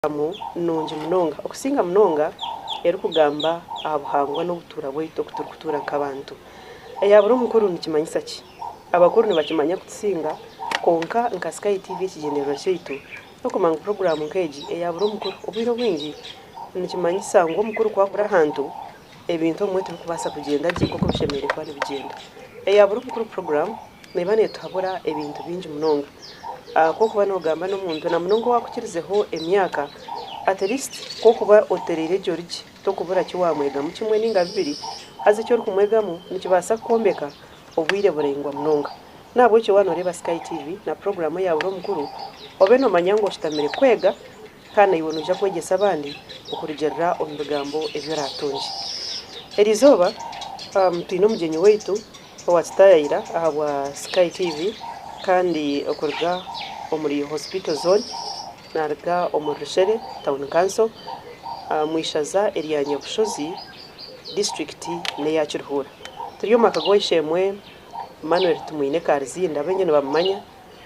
Puroguraamu nungi munonga, okusinga munonga erikugamba aha buhangwa n'obutuura bwaitu oku turikutuura nk'abantu. Eya buri omukuru nikimanyisa ki? Abakuru nibakimanya kutusinga kwonka nka Sky TV ekigyendererwa kyaitu n'okumanya ngu puroguraamu nk'egi eya buri omukuru obwire obwingi nikimanyisa ngu omukuru ku akura ahantu, ebintu obumwe tibirikubaasa kugyenda gye nk'oku bishemereire kuba nibigyenda. Eya buri omukuru puroguraamu neeba neetuhabura ebintu bingi munonga. Ku orikuba noogamba n'omuntu na munonga owaakukirizeho emyaka, at least ku orikuba otereire gye ori gye, tokubura ki waamwegamu kimwe nainga bibiri, haza eki orikumwegamu nikibaasa kukwombeka obwire buraingwa munonga. N'ahabw'ekyo waaba nooreeba Sky TV na puroguraamu eya buri omukuru, obe noomanya ngu oshutamire kwega Kandi naiwe noija kwegyesa abandi okurugiirira omu bigambo ebi oraatungye. Eri izooba twine omugyenyi waitu owaatutaayayira ahabwa Sky TV kandi okuruga omuri Hospital Zone naaruga omuri Rushere Town Council omu ishaza erya Nyabushozi disiturikiti n'eya Kiruhura. Turi omu maka g'ow'eishe-emwe Emmanuel Tumwine Karizinda baingi nibamumanya.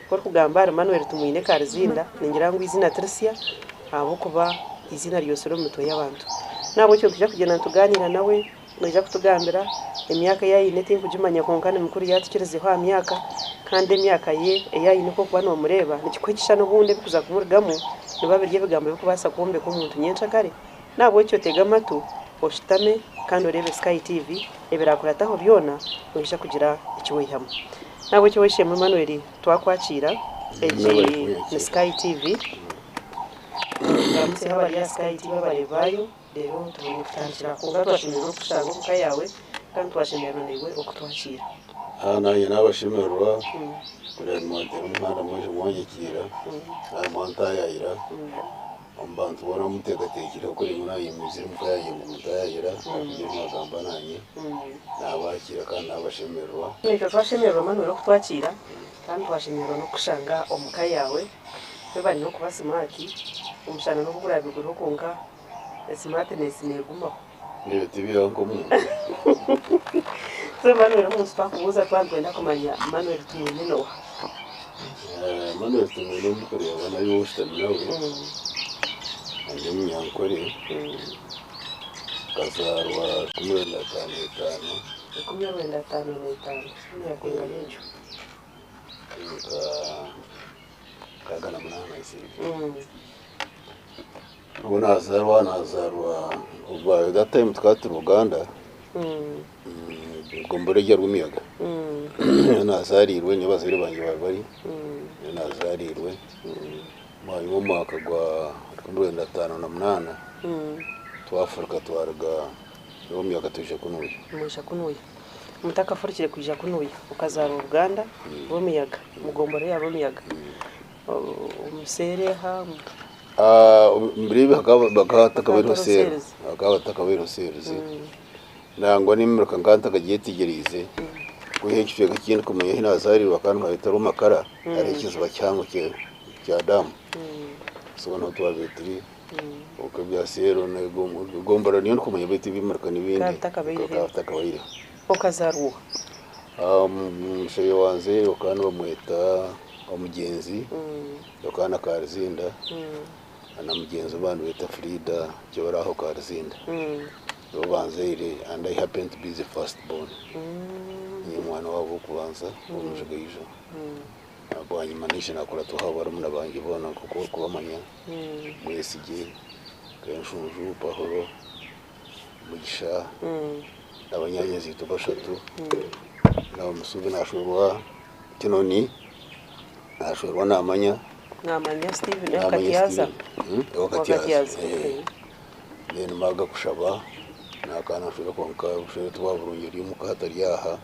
Ku orikugamba ahari Manuel Tumwine Karizinda, ningira ngu eiziina tirisya ahabw'okuba eiziina ryotsire omu mitwe y'abantu. N'ahabw'ekyo nitwija kugyenda nitugaaniira nawe, naija kutugambira emyaka ei aine tinkugimanya kwonka ni mikuru yaatukirizeho aha myaka kandi emyaka ye ei aine ku orikuba noomureeba nikikuha ekishushani obundi ebirikuza kumurugamu nibiba biri ebigambo ebirikubaasa kwombeka omuntu nyencakare. N'ahabw'ekyo tega amatu, oshutame kandi oreebe Sky TV, ebiraakurataho byona noija kugira eki waihamu. N'ahabw'ekyo ow'eishe-emwe Emmanuel twakwakiira, egi ni Sky TV. Turamutseho abari aha Sky TV abareebi baayo, reero tubone kutandikira aho. Kwonka twashemererwa okukushanga omu ka yaawe kandi twashemererwa naiwe okutwakiira. Naanye naabashemererwa kureeba mwanteera omuhanda mwaija mwanyakiira kandi mwantaayaayira. Omu bantu boona abu muteekateekire kuri ngu naanye mwizire omu ka yangye ngu mutaayaayira kugira ngu mwagamba naanye, naabakiira kandi naabashemererwa. Naitwe twashemererwa Emmanuel okutwakiira kandi twashemererwa n'okukushanga omu ka yaawe. Webare n'okuba simaati, omushana n'obu guraabe guriho kwonka esimatinesi neegumaho. Ebyo tibiriho nk'omuntu. So Emmanuel omuntu twakubuuza twaba nitwenda kumanya Emmanuel Tumwine n'oha? Emmanuel Tumwine ou murikureeba nawe ou oshutami nawe, ari Omunyankore, akazaarwa 1955. 1955, emyaka engana egyo? Nka 68 I think. Obu nazaarwa, nazaarwa by that time tukaba turi Buganda, egombolola erya Rwemiyaga. Niyo nazaariirwe, niyo abazaire bangye baabaire bari, niyo nazaariirwe. Bwanyima omu mwaka gwa 1958 twafuruka twaruga Rwemiyaga twija kunuya. Mwaija kunuya. Mutakafurukire kwija kunuya, okazaarwa Buganda, Rwemiyaga, omu gombolola ya Rwemiyaga. Omuseereha. Mbere bakaba batakabaire seeri, bakaba batakabaire seeri. Nangwa n'emiruka nkaba ntakagyetegyereize kwiha ekicweka eki ndikumanya ahu naazaariirwe hakaba niharetwa Rwamakara hariho ekiziba kihango kya daamu. So niho twabaire turi kwonka ebya seeri egomborora niyo ndikumanya beitu eby'emiruka n'ebindi bikaba bitakabaireho. Okazaarwa oha? Omushaija wangye bakaba nibamweta Omugyenzi. Bakaba na Karizinda na mugyenzi ou nibeeta Frida nikyo bari aho Karizinda. Nibo banzaire and I happen to be the first born. Niinye mwana waabo w'okubanza ow'omujigaijo. Bwanyima naija naakuratwaho barumuna bangye boona nk'oku orikubamanya, Mwesigye, Kenshunju, Pahuro, Mugisha na banyaanyazi-itwe bashatu. Namusubi naashwerwa Kinoni. Naashwerwa naamanya. Naamanya Steven owa Katyaza. Owa Katyaza. Then maaga kushaba naakaba naashwera kwonka obushwere tibwaba burungi ori omuka hatari aha.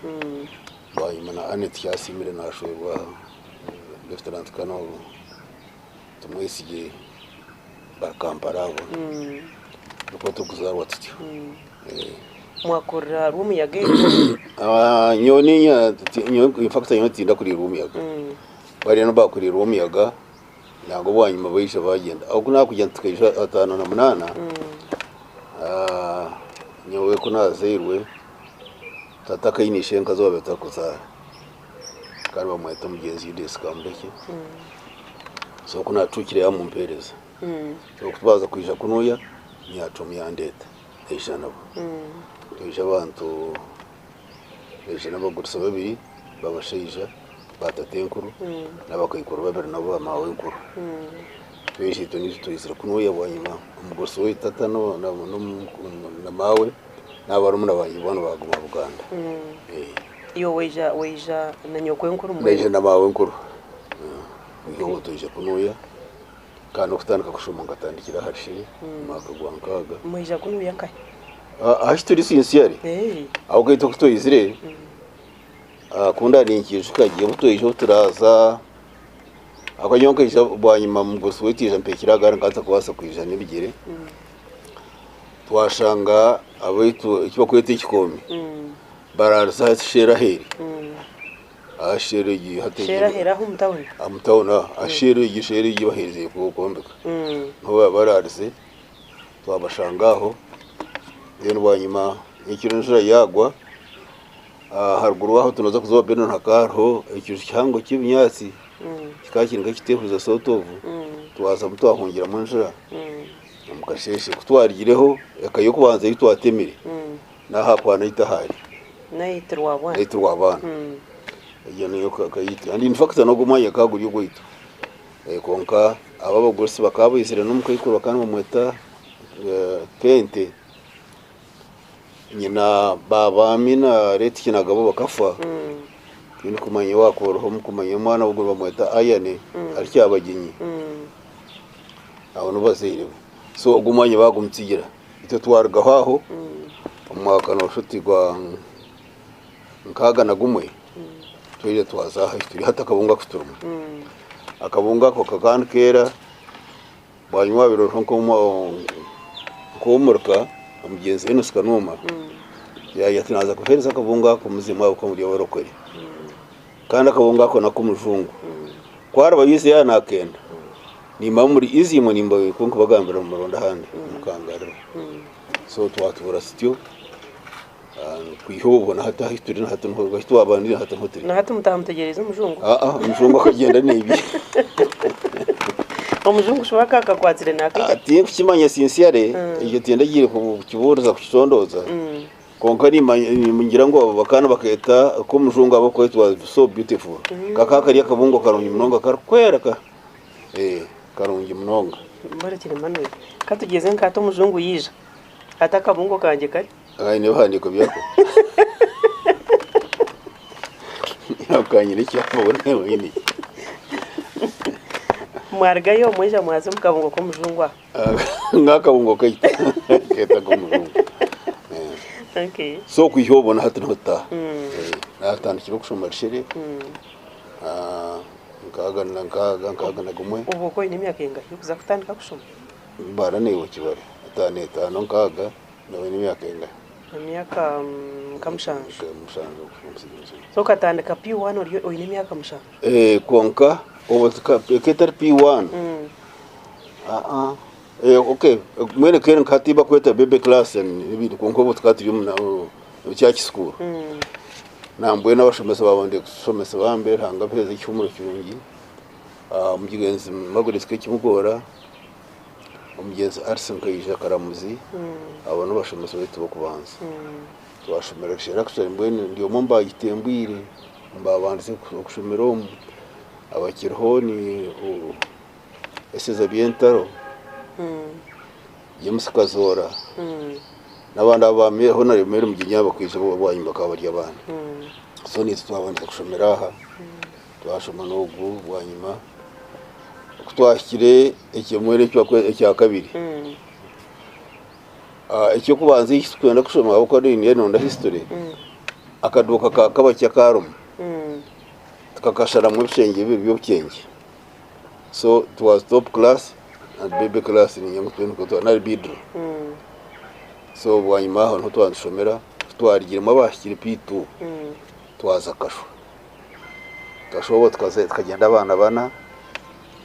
Bwanyima na Annet Kyasiimire naashwerwa Lieutenant Colonel Tumwesigye bari Kampala abo. Nikwo turikuzaarwa tutyo. Mwakurira Rwomuyaga egyo? Nyowe infact nyowe tindakuriire Rwomuyaga. Bariya nibo baakuriire Rwomuyaga nangwa bwanyima baija baagyenda. Ahabw'okuba nakugira nti tukaija 58, nyowe ku naazairwe tata akaba aine ishenkazi owaabaire atarikuzaara kandi bamweta omugyenzi Yudesi Kamulekye. So ku naatuukire yaamumpeereza. So kutubaza kwija kunuya nyacomu yandeeta naija nabo. Twija abantu naija n'abagurisa babiri babashaija ba tatenkuru n'abakaikuru babiri nabo ba maawenkuru. Twija itwe niitwe twizire kunuya bwanyima omugurusi waitu tata na maawe n'abarumuna bangye boona baguma Buganda. Iwe waija waija na nyokwenkuru mbwenu? Naija na maawenkuru. Obwo twija kunuya kandi n'okutandika kushoma nkatandikira ahari Shire omu mwaka gwa nkaaga. Mwaija kunuya nkahi? Ahu turi sincerely ahabw'okuba itwe ku twizire ku ndaninkijuka gye obu twaija obu turaaza ahabw'okuba nyowe nkaija bwanyima omugurusi waitu yaija ampeekire aha gaari nkaba ntarikubaasa kwija n'ebigyere, twashanga abaitu eki barikweta ekikoomi baraarize aha Shell aheeri, aha Shell egi hati Shell aheeri aho omu tawuni? Omu tawuni aho, aha Shell egi Shell egi ei baherize kwombeka niho baraarize. Twabashanga aho then bwanyima ekiro enjura yagwa aharuguru aho tunoza kuza owa Benon hakaba hariho ekiju kihango ky'ebinyaatsi kikaba kiri nk'ekiteehuza sort of twazamu twahungiramu enjura omu kasheeshe. Ku twarugireho eka y'okubanza ei twatemire n'aha kwa Naitahari Naitirwabwana egyo niyo ka yaitu and in fact n'ogwo omwanya gukaba guri ogwaitu. Kwonka abo abagurusi bakaba baizire n'omukaikuru bakaba nibamweta Kente, nyina ba Baami na late Kinagabo bakafa, tindikumanya owakuba oriho omukumanya omwana ogu nibamweta Ayane ari Kyabagyenyi, abo nibo bazaire be. So ogwo omwanya baagumutsigira, itwe twarugaho aho omu mwaka nooshusha oti gwa 61 twaija twaza aha turi hati akabungo aku turimu. Akabungo ako kakaba nikeera bwanyima waabaire oriho nk'omurika omugyenzi Enos Kanuma yaagira ati naaza kuheereza akabungo ako muzimu ahabw'okuba muri abarokore. Kandi akabungo ako n'ak'omujungu. Ku araba yaizire yaaba naakenda, nimba muri easy imwe nimba nkubagambira muronde ahandi mukangarura. So twatuura tutyo. Kwiha obwo na hati ahu turi na hati niho ahu twabandize na hati niho turi. Na hati mutaaha mutegyereize omujungu? Aa omujungu akagyenda n'ebye. Omujungu shi we akakakwatsire naakaita? Tinkukimanya sincerely, ekyo tindagiire kukibuuriza kukicondooza, kwonka nimanya ningira ngu abo bakaba nibakeeta ak'omujungu ahabw'okuba it was so beautiful. Kakaba kari akabungo karungi munonga karikwera karungi munonga. Mbarekire Emmanuel, ka tugyeze nka hati omujungu yaija. Hati akabungo kangye kari. Aine ebihandiiko byako. Akanyine ekyapa oine. Mwarugayo mwaija mwaza omu kabungo k'omujungu aho. Ng'akabungo kaitu keeta ak'omujungu. Okay. So kwiha obwo na hati niho tutaaha. Natandikire okushoma Rushere. Nkaaga na nkaaga nkaaga na gumwe. Obwo okaba oine emyaka engahi okuza kutandika kushoma? Bara naiwe kibare 55 nkaaga nawe n'emyaka engahi? Emyaka nka mushanju. Nka mushanju. So okatandika P1 ori oine emyaka mushanju? Eh, kwonka obu eka etari P1 aa eh, okay mbwenu eka eri nka hati bakweta baby class n'ebindi kwonka obu tukaba turi omu church school. Nambwenu abashomesa baabandire kutushomesa bambe Ruhanga abaheereze ekihuumuro kirungi. Omugyenzi Margaret Kekimugoora, omugyenzi Alice Nkaija Karamuzi, abo nibashomesa baitu b'okubanza. Twashomera Rushera actually mbwenu ndi omwe omu baagitembwire, omu baabandize okushomera omu. Abakiriho ni Eseza Byentaro, James Kazoora, n'abandi aba Honarebo Mary Mugyenya bakaija bwanyima bakaba bari abandi. So naitwe twabandize kushomera aha. Twashoma n'ogu bwanyima ku twahikire ekimwe ekya kabiri eky'okubanza eki turikwenda kushoma ahabw'okuba niinyenda nonda history akaduuka ka Kabakye akarimu tukakasharamu ebishengye bibiri by'obukyengye so it was top class and baby class niinyenda ngu tube nikwo nari bidro so bwanyima aho niho twatushomera ku twarugiremu abahikire P2 twaza Kashwa. Tukashoba tukagyenda abaana bana,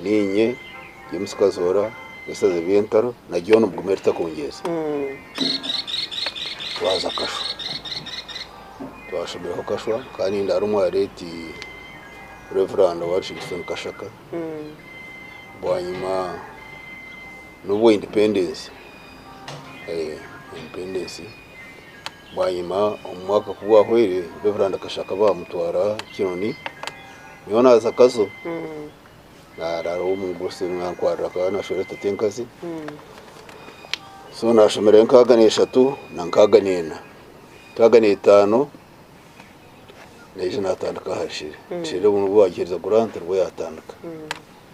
niinye, James Kazoora, Esther Byentaro na John Mugumeri Takungyeza. Twaza Kashwa, twashomeraho Kashwa kandi nindaara omwa late Reverand Washington Kashaka. Bwanyima. Nubwo independence, independence bwanyima omwaka ku gwahweire Reverand Kashaka baamutwara Kinoni, nyowe naaza Kazo naaraara ow'omugurusi nankwarira akaba naashwera tatenkazi, so naashomerayo nkaaga n'eshatu na nkaaga n'ena, nkaaga n'etaano naija naatandika ahari Shire, Shire obu nibwo baagiheereza grant nibwo yaatandika.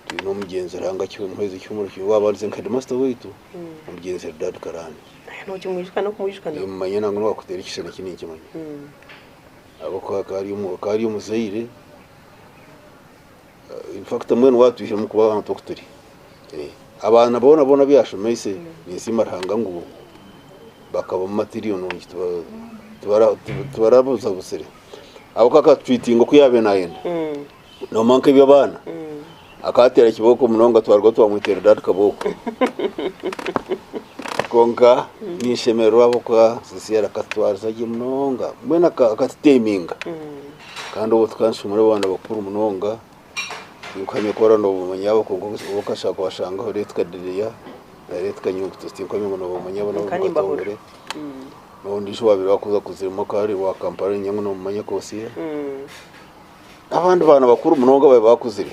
Twine omugyenzi Ruhanga akihe omuhwezi ekihumuro kimwe owaabandize nka headmaster waitu, omugyenzi Eldad Karani. Nokimwijuka n'okumwijuka? Nimumanya nangwa n'owakuteera ekishushani eki ninkimanya. Ahabw'okuba akaba ari akaba ari omuzaire, in fact mbwenu waatwihiremu kuba abantu oku turi. Abaana boona boona abu yaashomeise ninsiima Ruhanga ngu bakaba material nungi tibarabuzabuzire. Ahabw'okuba akatutreatinga oku yaabaire naayenda. Noomanya nk'eby'abaana, akateera kibooko munonga twaruga twamweta Eldad Kabooko. Kwonka ninshemererwa ahabw'okuba Cecilia akatutwariza gye munonga, mbwenu akatuteeminga. Kandi obwo tukaba nitushoma abaana bakuru munonga, tinkuhamya ku oraba noobamanya abo kwonka obu okashanga kubashangaho reero tukadireya na reero tukanyungutuza tinkuhamya ngu noobamanya abo n'obu Katongore. N'ondiijo owaabaire akuziremu akaba ari owa Kampala niinyija ngu noomumanya Kosiya. Abandi baana bakuru munonga ababaire bakuzire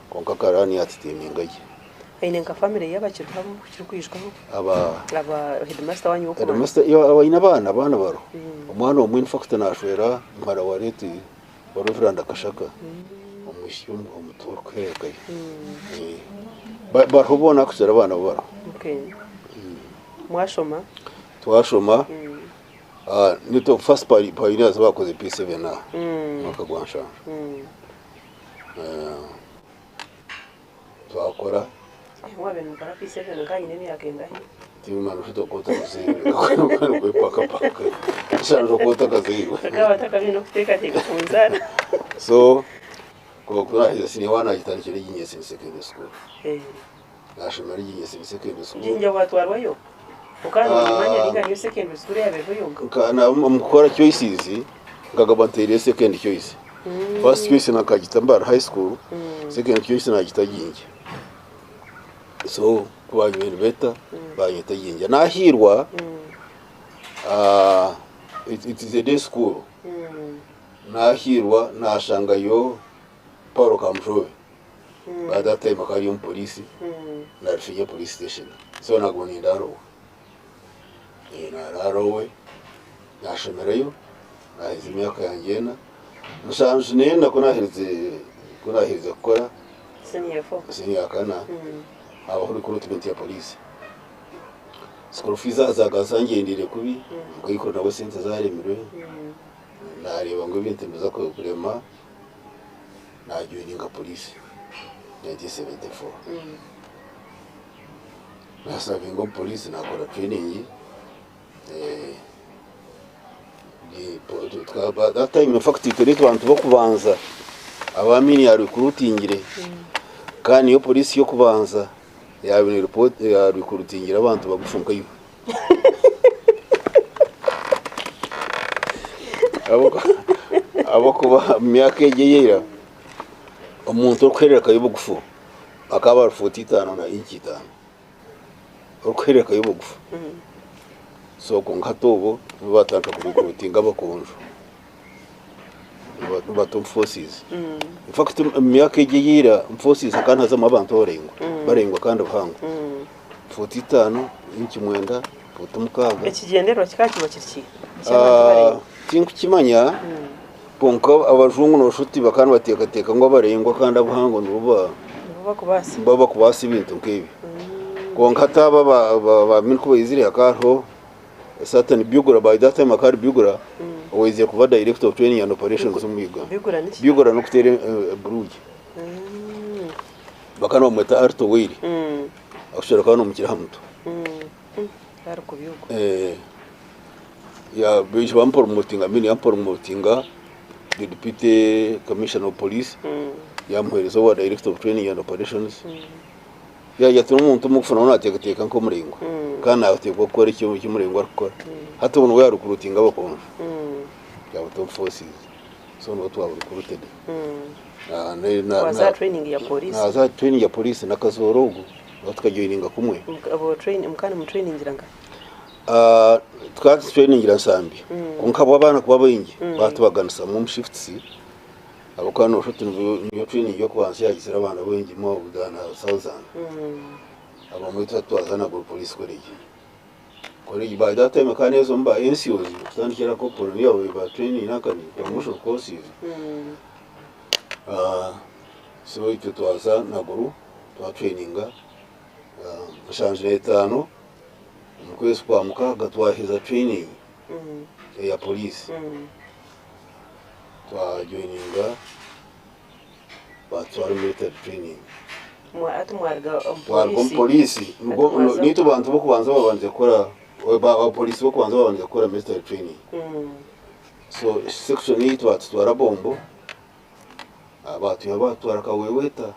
kwonka Karani yatutiiminga gye. Aine nka family ye abakiriho abu okirikwijukaho? Aba. Aba headmaster wanyu w'okubanza. Headmaster yeah aine abaana, abaana bariho. Omwana omwe in fact nashwera muhara wa late wa Reverand Kashaka omwishiki omuto orikuheerekayo. Bariho boona akukira abaana bo bariho. Okay. Mwashoma? Twashoma. Nitwe first pioneers abakoze P7 aha omwaka gwa nshanju. Twakora. Mwabaire nimukora P7 nka nyine emyaka engahi? Timanya nosha okuba otakazairwe kwepakapaka nshanju okuba otakazairwe. Akaba atakabaire n'okuteekateeka ku nzaara. So ku naherize senior one nagitandikira Jinja Senior Secondary School. Nashomera Jinja Senior Secondary School. Jinja watwarwayo? Okaba nogimanya ninga niyo secondary school eyabaire yonka? Omu kukora choices nkagaba nteire second choice. First choice nakagita Mbale High School, second choice nagita Jinja. So ku baabaire nibeta banyeta Jinja. Nahiirwa it is a day school, nahiirwa nashangayo Paul Kamushobe. By that time akaba ari omupoliisi na Rufinya police station. So naguma nindaara owe. Naraara owe, nashomerayo, naheza emyaka yangye ena. Nshanju n'ena ku naherize ku naherize kukora Senior four. senior ya kana, habaho recruitment ya police. School fees zazaga zangyendeire kubi, nkaikuru nabwo esente zaremirwe, nareeba ngu ebintu nibiza kurema. Najoininga police 1974. Nasavinga omu police nakora training that time in fact itwe nitwe bantu bokubanza abu Amin ya recruitingire kandi niyo police yokubanza ya recruitingire abantu bagufu nkaiwe. Ahabw'okuba omu myaka egyo eya ira, omuntu orikuhererukayo obugufu akaba ari fuuti itaano na inci itaano, orikuhererukayo obugufu. So kwonka hati obwo nibo baatandika kurikuruutinga abakonjo nibabata omu forces. In fact omu myaka egyo eya ira, omu forces hakaba nihazamu abantu abaraingwa, baraingwa kandi bahango. Fuuti itaano, inci mwenda, fuuti mukaaga. Ekigyendererwa kikaba kiba kiri ki? Eky'abantu baraingwa. Tinkukimanya kwonka abajungu nooshusha oti bakaba nibateekateeka ngu abaraingwa kandi abahango nibo Nibo bakubaasa. nibo bakubaasa ebintu nk'ebyo. Kwonka hati aba ba Amin ku baizire hakaba hariho certain Bugura, by that time hakaba hari Bugura owaizire kuba director of training and operations omu Uganda. Bugura niki? Bugura n'okuteera buruugi. Bakaba nibamweta Arthur Wayne. Akushobora kuba nomukira aha mutwe. Baija bamupromotinga, Amin yamupromotinga the deputy commissioner of police, yamuhereza owa director of training and operations. Yagira ati n'omuntu omugufu nawe nateekateeka nk'omuraingwa kandi nateekwa kukora eki omuraingwa arikukora. Hati obu niwe yarecruitinga abakonjo yabata omu forces. So niwe twaba recruited. Waza aha training ya police? Naaza aha training ya police na Kazoora ogwo. Tukajoininga kumwe. Abo train mukaba nimutrainingira nka? Tukaba nitutrainingira Nsambya kwonka ahabw'abaana kuba baingi baatubaganisamu omu shifts ahabw'okuba noshusha oti niyo training y'okubanza eyagizire abaana baingi more than a thousand. Abamwe twatwaza Naguru Police College. College by that time ekaba neeza omu ba NCOs kutandikira aha corporal niyo baabaire ba training nanka promotion courses. So itwe twaza Naguru twatraininga 75 omu kwezi kwa mukaaga twaheza training eya police twajoininga batutwara omu military training. Hati mwaruga omu Twaruga omu police police nibwo nitwe bantu b'okubanza babandize kukora abapolisi b'okubanza babandize kukora military training. So section yaitu batutwara Bombo, batwiha batutwara Kaweweta.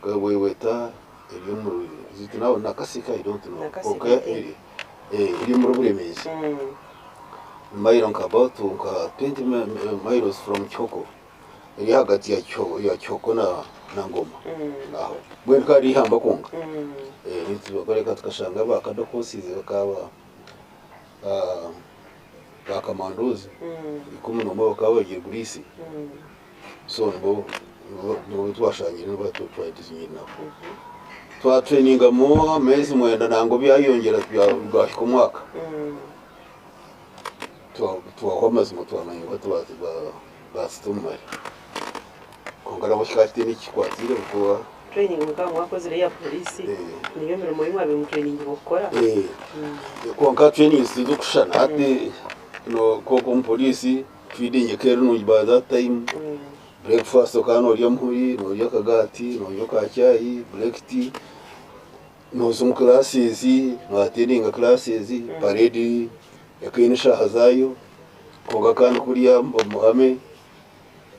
Kaweweta eri omuri is it now Nakaseke I don't know Nakaseke, kwonka I think. eri eri omuri Buremeezi. Mailo nka about nka 20 miles from Kihoko. Eri ahagati ya Kiho ya Kihoko na na Ngoma. Aho. Mbwenu rikaba riri eihamba kwonka. Nitubakoreka tukashanga ba Kadokosizi bakaba ba kamandozi 11 bakaba bagiire Greece. So nibo nibo twashangire nibo twatwarizinyire nabo. Twatrainingamu ameezi 9 nangwa byayongyera gwahika omwaka. Twahwa amazima twamanya ngu hati baatuta omu mahe. Kwonka nabwo kikaba kitaine eki kikwatiire ahabw'okuba Training mukaba mwakozire eya police niyo mirimo ei mwabaire mutrainingibwa kukora? Kwonka training tizirikushushana. Hati nk'oku omu police feeding ekaba eri nungi by that time, breakfast okaba norya muhuri, norya akagaati, nonywa ka chai, black tea, noza omu classes, no attendinga classes, parade ekaba eine eshaaha zaayo, kwonka kandi kuriya omu army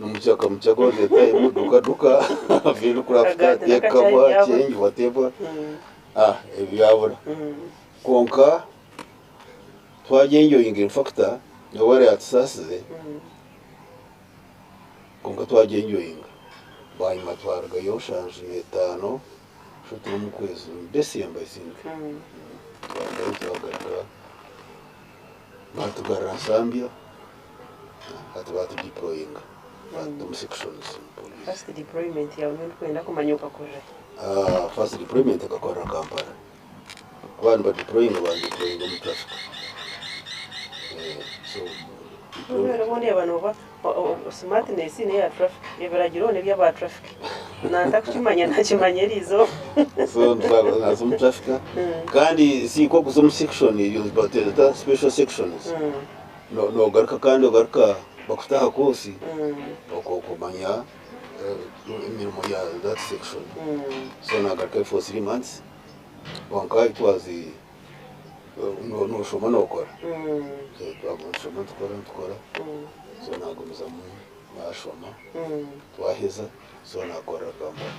nomukyaka mukyaka all the time, duka duka, field craft, Akagaati take n'akachai cover, byabura. change, whatever, ebyo byabura. Kwonka twagyenjoyinga in fact nyowe yatusaasize kwonka twagyenjoyinga. Bwanyima twarugayo 75 shutu omu kwezi December I think. Twarugayo twagaruka batugarura Nsambya hati batudeployinga batuta omu sections omu police. First deployment yawe niyo ndikwenda kumanya okakorera hi? First deployment ekakorera Kampala. Kuba nibadeployinga bandeployinga omu traffic. So Mbwenu obundi yaaba nooba smartness neya traffic, ebiragiro nebyaba traffic. Nantakukimanya nakimanya eriizooba. So naza omu traffic kandi si kuza omu section batweta special sections. Nogaruka kandi ogaruka bakuta aha course okumanya emirimo ya that section. So nagarukayo for 3 months kwonka it was noshoma nokora. So twaguma nitushoma nitukora nitukora so nagumizamu nashoma twaheza so nakorera Kampala.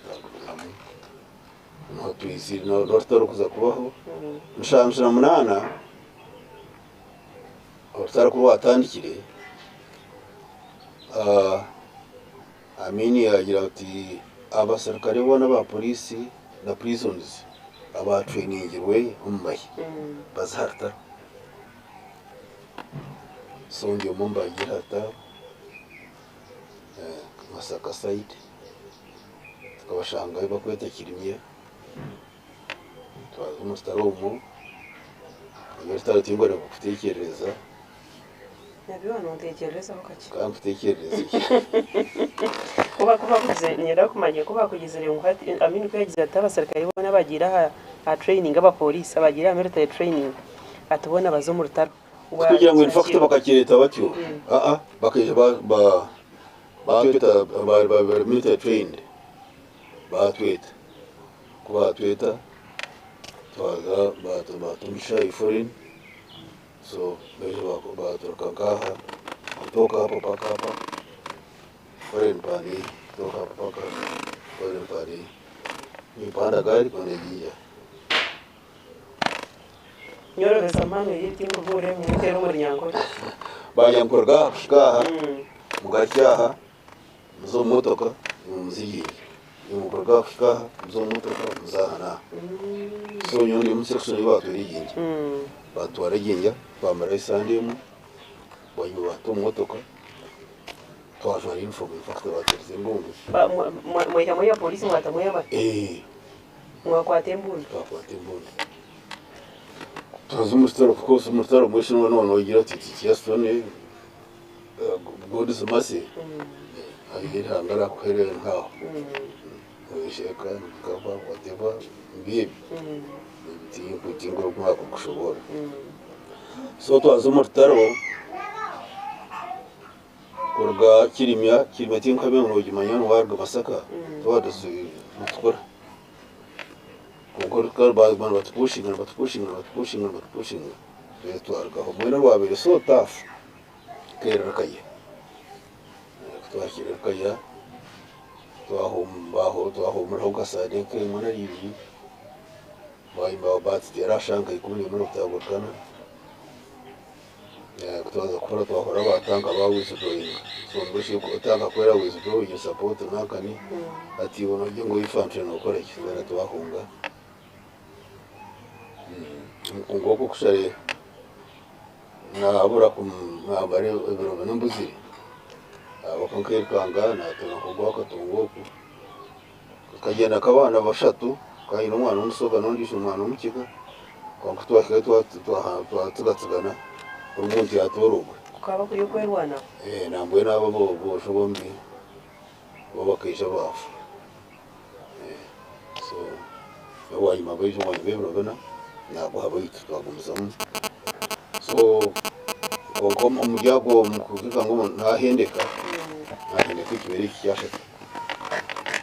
Twagumizamu niho twizire n'orutaro kuza kubaho 78 orutaro ku rwatandikire Amin yagira ati abaserukare boona aba police na prisons abatrainingirwe omu mahe baze aha rutaro. So ndi omwe omu bagiire aha rutaro Masaka side tukabashangayo bakweta Kirimya twaza omu rutaro omwo orutaro tingwenda kukuteekyerereza. Nabyo nonteekyererezaho kakye. Ka nkuteekyerereze. Kuba kubakugize niinyenda kumanya ku bakugizire ngu hati Amin ku yagize ati abaserukare boona abagiire aha training abapoliisi abagiire aha military training ati boona baze omu rutaro. Tikugira ngu in fact bakakireeta batyo bakaija batweta bari military trained batweta ku batweta twaza batumisha foreign so baija baturuka nkaha kutoka hapa paka hapa foreign pande kutoka hapa paka foreign pande nipanda gari kwenda Jinja. Nyorobeza manu y'eby'okubuura emuteera omuri Nyankore. Banyankore gaha kuhika aha mugarukye aha muze omu motoka muze Jinja. Imwe kuruga aha kuhika aha, muze omu motoka muze aha n'aha. So nyowe ndi omu section ei baatwire Jinja. Baatutwara Jinja, twamarayo esande emwe, bwanyima baatuta omu motoka, twajwara uniform in fact baatuheereza embundu. Mwaihamu eya police mwatamu ey'amahe? Eeh. Mwakwata embundu? Twakwata embundu. Twaza omu rutaro, of course omu rutaro mbwenu shi nooba noogira oti it's just only God's mercy. Hariho eihanga raakuheerera nk'aho. Osheka kava whatever mbiebyo tinkukushoboora. So twaza omu rutaro kuruga Kirimya, Kirimya tinkuhamya ngu nogimanya ngu waruga Masaka twaba nitukora kwonka orutaro baguma nibatupushinga nibatupushinga nibatupushinga nibatupushinga twarugaho mbwenu orwabaire so tough kukeera Rukaya. Ku twahikire Rukaya twahumuraho nka sande nk'emwe nari ibiri bwanyima batuteera aha shaaha nka 11 rutagurikana. Ku twaza kuhura twahurira aba tanka ba withdrawinga so mbwenu shi tanka ku era withdrawinga support nankani hati iwe nogira ngu infantry nokora ki twena twahunga. Omukungu ogwo kushare nabura namara ebiro bina mbuzire ahabw'okuba nkeirukanga natunga nk'ogwakatunga oku tukagyenda nk'abaana bashatu nkaba nyine omwana w'omusoga n'ondiijo mwana w'omukiga kwonka ku twahikayo twatsigatsigana buri muntu yatoora ogwe. Kukaba kuri okwerwanaho? Nambwenu abo aboojo bombi bo bakaija baafa. So bwanyima baija bwanyima y'ebiro bina naaguha baitu twagumizamu. So kwonka omuri ago omu kugira ngu naahendeka, naahendeka ekibere eki kyashatu.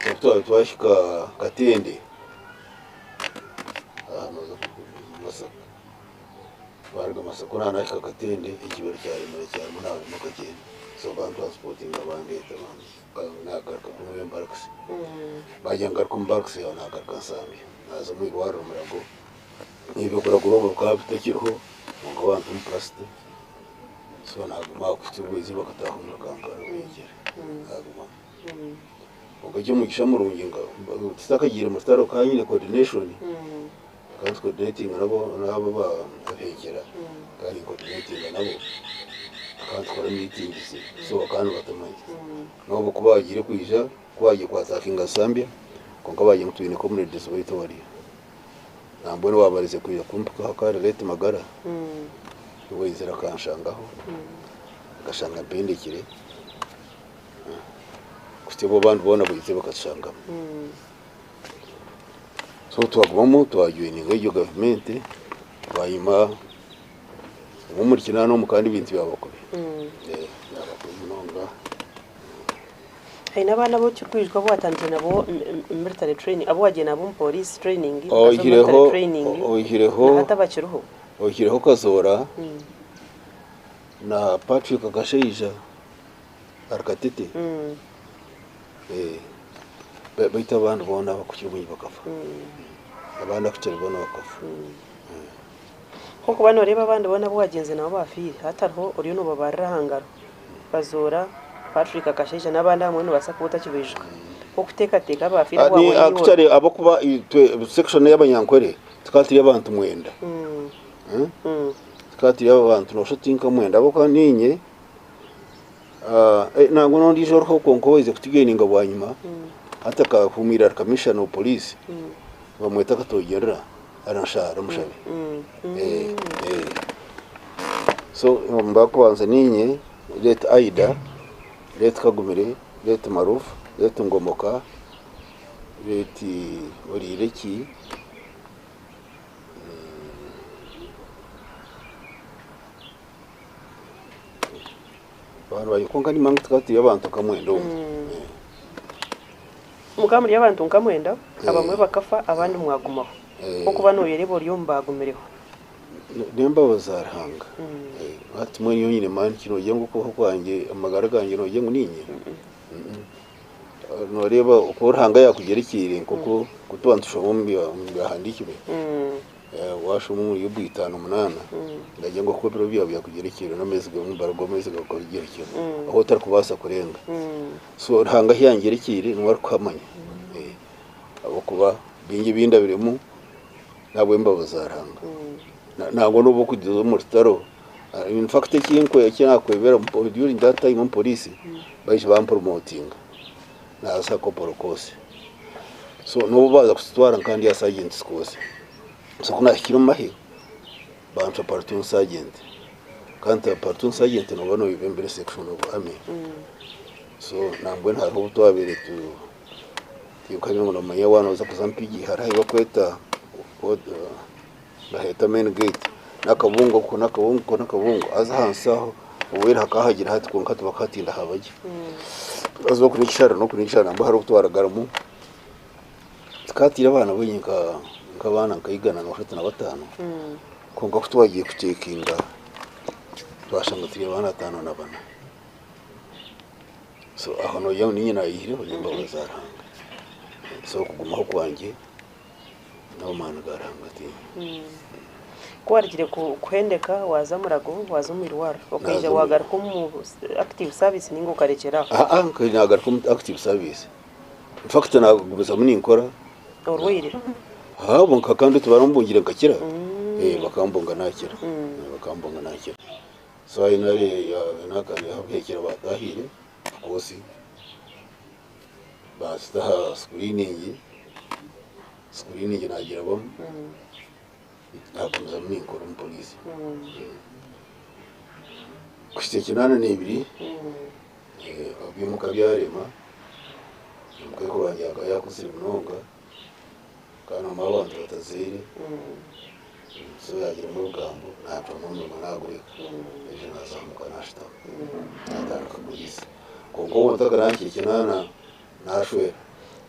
So ku twabaire twahika Katende aha nooza Masaka, twaruga Masaka ku naahika Katende ekibero kyaremera kyarema naarema akagyenda. So bantransportinga bandeeta naagaruka kunuya omu barracks. Baagira ngu garuka omu barracks naagaruka Nsambya naaza omu irwariro Mulago. Ebyokuragura obwo bikaba bitakiriho kwonka bantuma purasita so naguma aho kuhitsya obu baizire bakataaha omuri Kampala bengyera nagumamu. Kwonka eky'omugisha murungi tutakagiire omu rutaro nkaba nyine coordination, nkaba ndi coordinatinga nabo abengyera nkaba ni coordinatinga nabo tukaba nitukora meetings so bakaba nibatumanya. N'obu ku baagiire kwija ku baagiire ku attackinga Nsambya kwonka baagira ngu twine comrades baitu abariyo. Nambwenu waabarize kwija kumpikaho akaba ari late magara, niwe yaizire akanshangaho, akashanga mpendekire, kuhitsya obu abandi boona baizire bakatushangamu. So twagumamu twajoininga egyo gavumenti, bwanyima omuri kinaana omu kandi ebintu byaba kubi, byaba kubi munonga. Haine abaana abu okirikwijuka abu watandikire nabo military training, abu wagiire nabo omu police training okaza omu military training Oihireho na hati abakiriho? Oihireho Kazoora na Patrick Kashaija ahari Katete, beitu abandi boona abakukira obwingi bakafa. Abandi abakukira boona bakafa. Ahabw'okuba nooreeba abandi boona abu wagyenzire nabo baafiire, hatariho oriyo noobabarira aha ngaro. Kazoora, Patrick Kashaija n'abandi abamwe noobaasa kuba otakibaijuka. Okuteekateeka abaafiire abu waabona iwe. Actually ahabw'okuba itwe section y'abanyankore tukaba turi abantu mwenda. Tukaba turi abantu nooshusha oti nka mwenda ahabw'okuba niinye nangwa n'ondiijo oriho kwonka owaizire kutujoininga bwanyima hati akahuumwire ahari commissioner of police nibamweta Katogyerera Aranshara Omushabe. So abakubanza niinye, late Aida, late Kagumire, late Maruf, late Ngomoka, late Orireki, abantu kwonka nimanya ngu tukaba turi abantu nka mwenda omwe. Mukaba muri abantu nka mwenda, abamwe bakafa abandi mwagumaho. Ahabw'okuba nooyereeba ori omu baagumireho. N'embabazi za Ruhanga. Hati mbwenu nyowe nyine maani ki noogira ngu okubaho kwangye amagara gangye noogira ngu niinye? Nooreeba oku Ruhanga yaakugyerikiire nk'oku tuba nitushoma omu byahandiikirwe. Waashoma omuri Yobu itaano munaana, naagira ngu oku ebiro byawe byakugyerekyerire n'ameezi gawe n'omubaro gw'ameezi gaawe gukaba ahu otarikubaasa kurenga. So Ruhanga ahu yangyerekyeire niwe arikuhamanya. Ahabw'okuba bingi ebi ndabiremu n'ahabw'embabazi za Ruhanga. Nangwa n'obu okuza omu rutaro, in fact eki nakwebera during that time omu poriisi baija bampromotinga naaza corporal course. So n'obu baaza kututwara nka ndi aha sergeant's course. So ku naahikire omu mahe bantwa platoon sergeant kandi platoon sergeant nooba nooyebembera section of army. So nambwenu hariho obu twabaire tu tinkamanya ngu noomanya waaba nooza kuza Mpigi hariho ahu barikweta baheeta main gate n'akabungo oko n'akabungo oko n'akabungo haza ahansi aho obwire hakaba hagira hati kwonka tibakahatinda haba gye. Haza oku n'ekishara n'oku n'ekishara nambwo hariho obu twarugaramu tukatiire abaana boinye nk'abaana nka igana na bashatu na bataano kwonka ku twagiye kucekinga twashanga turi abaana ataano na bana. So aho noogira ngu niinye naayihireho n'embabazi za Ruhanga. So okugumaho kwangye n'amaani ga Ruhanga tiinye. Ku warugire kuhendeka waaza Murago waaza omu irwariro okaija waagaruka omu active service nainga okarekyera aho? Aa nagaruka omu active service. In fact nagumizamu ninkora. Orwaire? Haa nka kandi tibarambungire nkakira, bakambunga nakira, bakambunga nakira. So ahu baatahire of course baatuta aha screening, screening naagirabamu naagumizamu ninkora omu poriisi. Kuhitsya kinaana n'ebiri eby'omuka byarema, omukaikuru wangye akaba yaakuzire munonga kandi omwe abantu batazaire. So yaagiramu orugambo naacwamu omurimo naagureka naija naazamuka naashutama naatandika kuriisa. Kwonka obwo ntakarangikye naashwera.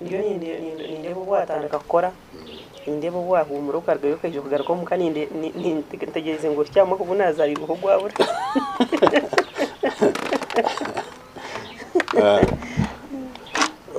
Ndiyo nindeeba obu waatandika kukora, nindeeba obu waahuumura okarugayo okaija kugaruka omuka ntegyereize ngu ohikye aha mwaka ogu naazaariirweho gwabura.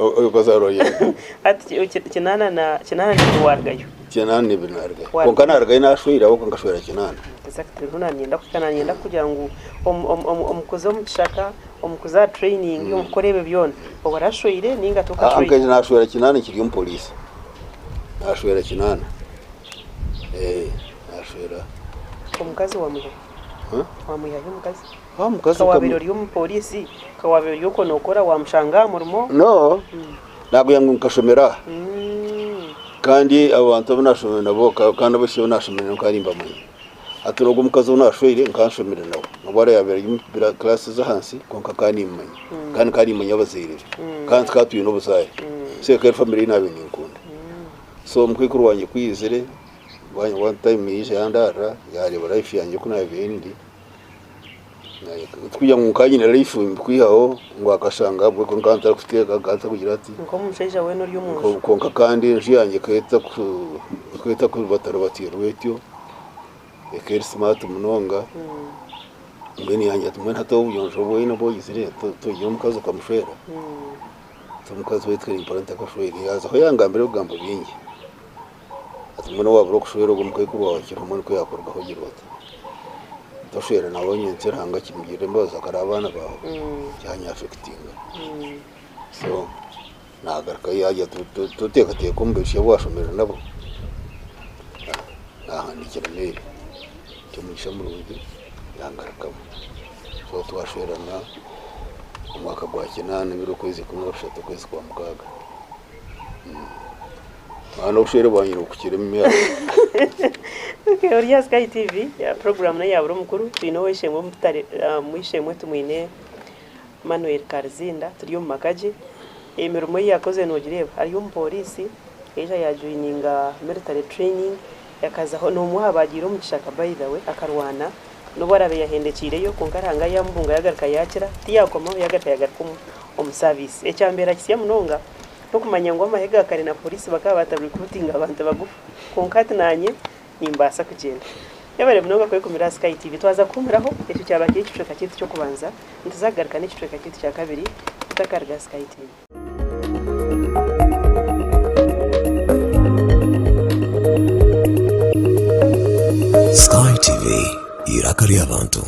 Okazaarwa ryari? Hati kinaana na kinaana n'ibiri waarugayo. Kinaana n'ibiri naarugayo. Kwonka naarugayo naashweire ahabw'okuba nkashwera kinaana. Exactly niho naanyenda kuhika naanyenda kugira ngu omu kuza omu kishaka, omu kuza aha training, omu kukora ebyo byona, oba orashweire nainga tokashweire? Nkaija naashwera kinaana nkiri omu poriisi. Naashwera kinaana. Naashwera. Omukazi wamwiha hi? Wamwiha hi omukazi? Nka waabaire ori omu poriisi, nka waabaire ori okwo nookora waamushanga aha murimo? No, naagira ngu nkashomera aha. Kandi abantu abu naashomire nabo kandi abaishiki abu naashomire nabo nkaba nimbamanya. Hati n'ogwo omukazi ou naashweire nkaba nshomire nawe. N'obu araabe yaabaire ari omu kiraasi ez'ahansi kwonka nkaba nimmumanya. Kandi nkaba nimmanya abazaire be. Kandi tukaba twine obuzaare. So ekaba eri famire ei naabaire ninkunda. So omukaikuru wangye ku yaizire, one time yaija yandaarira yaareeba life yangye oku naabaire ndi. Tikugira ngu nkaba nyine life kwihaho ngu akashanga ahabwe nkaba ntarikuteeka nkaba ntarikugira ati. Nk'omushaija weena ori omu nju. Kwonka kandi enju yangye ekaba etakubataribatirwa etyo, ekaba eri smart munonga, mbwenu yangira ati mbwenu hati obuyonjo obu oine obu ogizire togira omukazi okamushwera? Ati omukazi waitu nimpurira ntakashweire, yaazaho yangambira ebigambo bingi, ati mbwenu waabura okushwera ogwo mukaikuru waawe akiriho mbwenu ku yaakurugaho ogira ota? Toshwera nawe nyenkya Ruhanga akimugirira embabazi akareeba abaana baawe kyanyafectinga so nagarukayo yagira ati toteekateeka omu baishiki abu washomire nabo nahandiikira Mary Kyomugisha murungi yangarukamu so twashwerana omwaka gwa kinaana ebiro okwezi kumwe na bushatu okwezi kwa mukaaga. Mwana obushwere bwangye nibukukira omu myaka. Okay, ori aha Sky TV, puroguraamu n'eya buri omukuru. Twine ow'eishe-emwe omutare, ow'eishe-emwe tumwine Manuel Karizinda, turi omu maka gye. Emirimo ei yakozire noogireeba, ari omu pooriisi, yaija yaajoininga military training, yakazaho, n'omwe aha baagiire omu kishaka by the way, akarwana, n'obu araabe yaahendekiireyo, kwonka Ruhanga yaamubunga yaagaruka yaakira, tiyaakomaho yaagaruka yaagaruka omu service. Ekyambeera kisya munonga, N'okumanya ngu amahe ga kare na poriisi bakaba batarikurutinga abantu bagufu. Kwonka hati naanye nimbaasa kugyenda. Yebare munonga kwekumira aha Sky TV. Twaza kuhuumuraho, ekyo kyaba kiri ekicweka kyaitu ky'okubanza. Nituza kugaruka n'ekicweka kyaitu kya kabiri tutakaruga aha Sky TV. TV, eiraka ry'abantu.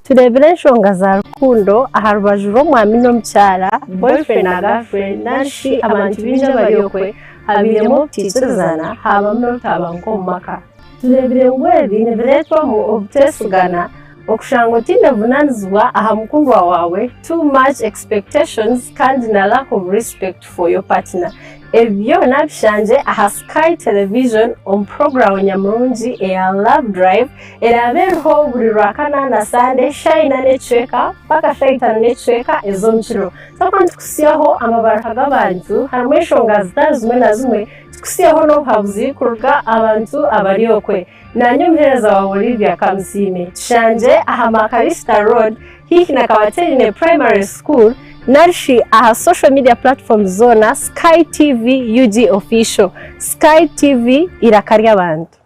Tureebire enshonga za rukundo aha rubaju rw'omwami n'omukyara, boyfriend na girlfriend, nari shi abantu baingi abari okwe, habairemu obutaikirizana haabamu n'obutabanguko omu maka. Tureebire ngu ebi nibireetwamu obuteesigana, okushanga otaine buvunaanizibwa aha mukundwa waawe, too much expectations kandi na lack of respect for your partner. Ebi byona bishangye aha Sky Television omu puroguraamu nyamurungi eya Love Drive eraabe eriho buri Rwakana na Sande shaaha ina n'ekicweka mpaka shaaha itaano n'ekicweka ez'omu kiro. Twakuba nitukuhitsyaho amabaruha g'abantu harimu enshonga zitari zimwe na zimwe, tukuhitsyeho n'obuhabuzi kuruga abantu abari okwe. Naanye omuheereza waawe Olivia Kamusiime. Tushangye aha Makarista Road haihi na Kabateerine Primary School nari shi aha social media platforms zoona Sky TV UG Official. Sky TV eiraka ry'abantu.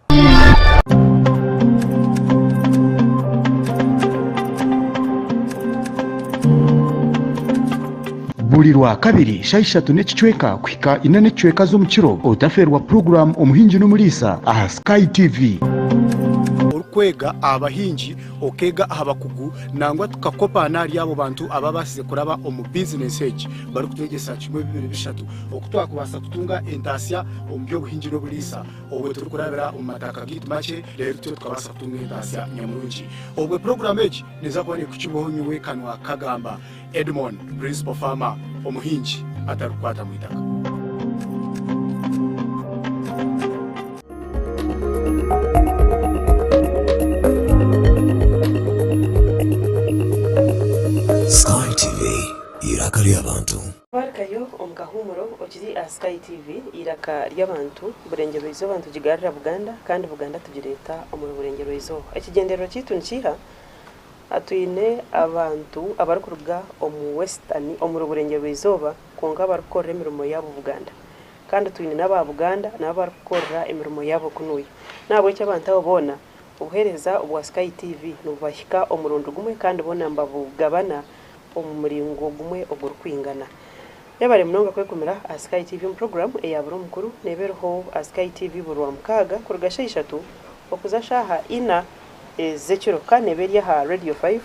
Buri Rwakabiri shaaha ishatu n'ekicweka kuhika ina n'ekicweka z'omukiro, otafeerwa puroguraamu Omuhingi n'Omuriisa aha Sky TV. Orikwega aha bahingi, okeega aha bakugu nangwa tukakopaana ahari abo bantu ababaasize kuraba omu bizinesi egi barikutwegyesa kimwe bibiri bishatu oku twakubaasa kutunga entaasya omu by'obuhingi n'oburiisa obwo turikurabira omu mataka gaitu makye reero tutyo tukabaasa kutunga entaasya nyamurungi. Obwo puroguraamu egi neeza kuba neekukibwaho nyowe Kanwa Kagamba. Edmond, Principal Farmer, omuhingi atarikukwata mu itaka. Sky TV, eiraka ry'abantu. Twarugayo omu kahuumuro okiri aha Sky TV eiraka ry'abantu, Burengyerwa Izooba nitugigarura Buganda kandi Buganda tugireeta omuri Burengyerwa Izooba. Ekigyendererwa kyaitu nikiiha? Twine abantu abarikuruga omu Western omuri Burengyerwa-izooba kwonka abarikukorera emirimo yaabo Buganda. Kandi twine n'aba Buganda nabo abarikukorera emirimo yaabo kunuya. N'ahabw'ekyo abantu abo boona, obuheereza obwa Sky TV nibubahika omurundi gumwe kandi boona nibabugabana omu muringo gumwe ogurikwingana. Mwebare munonga kwekumira aha Sky TV omu puroguraamu eya Buri Omukuru neeba eriho aha Sky TV buri Rwamukaaga kuruga shaaha ishatu okuza shaaha ina. Ez'ekiro kandi neeba eri aha Radio Five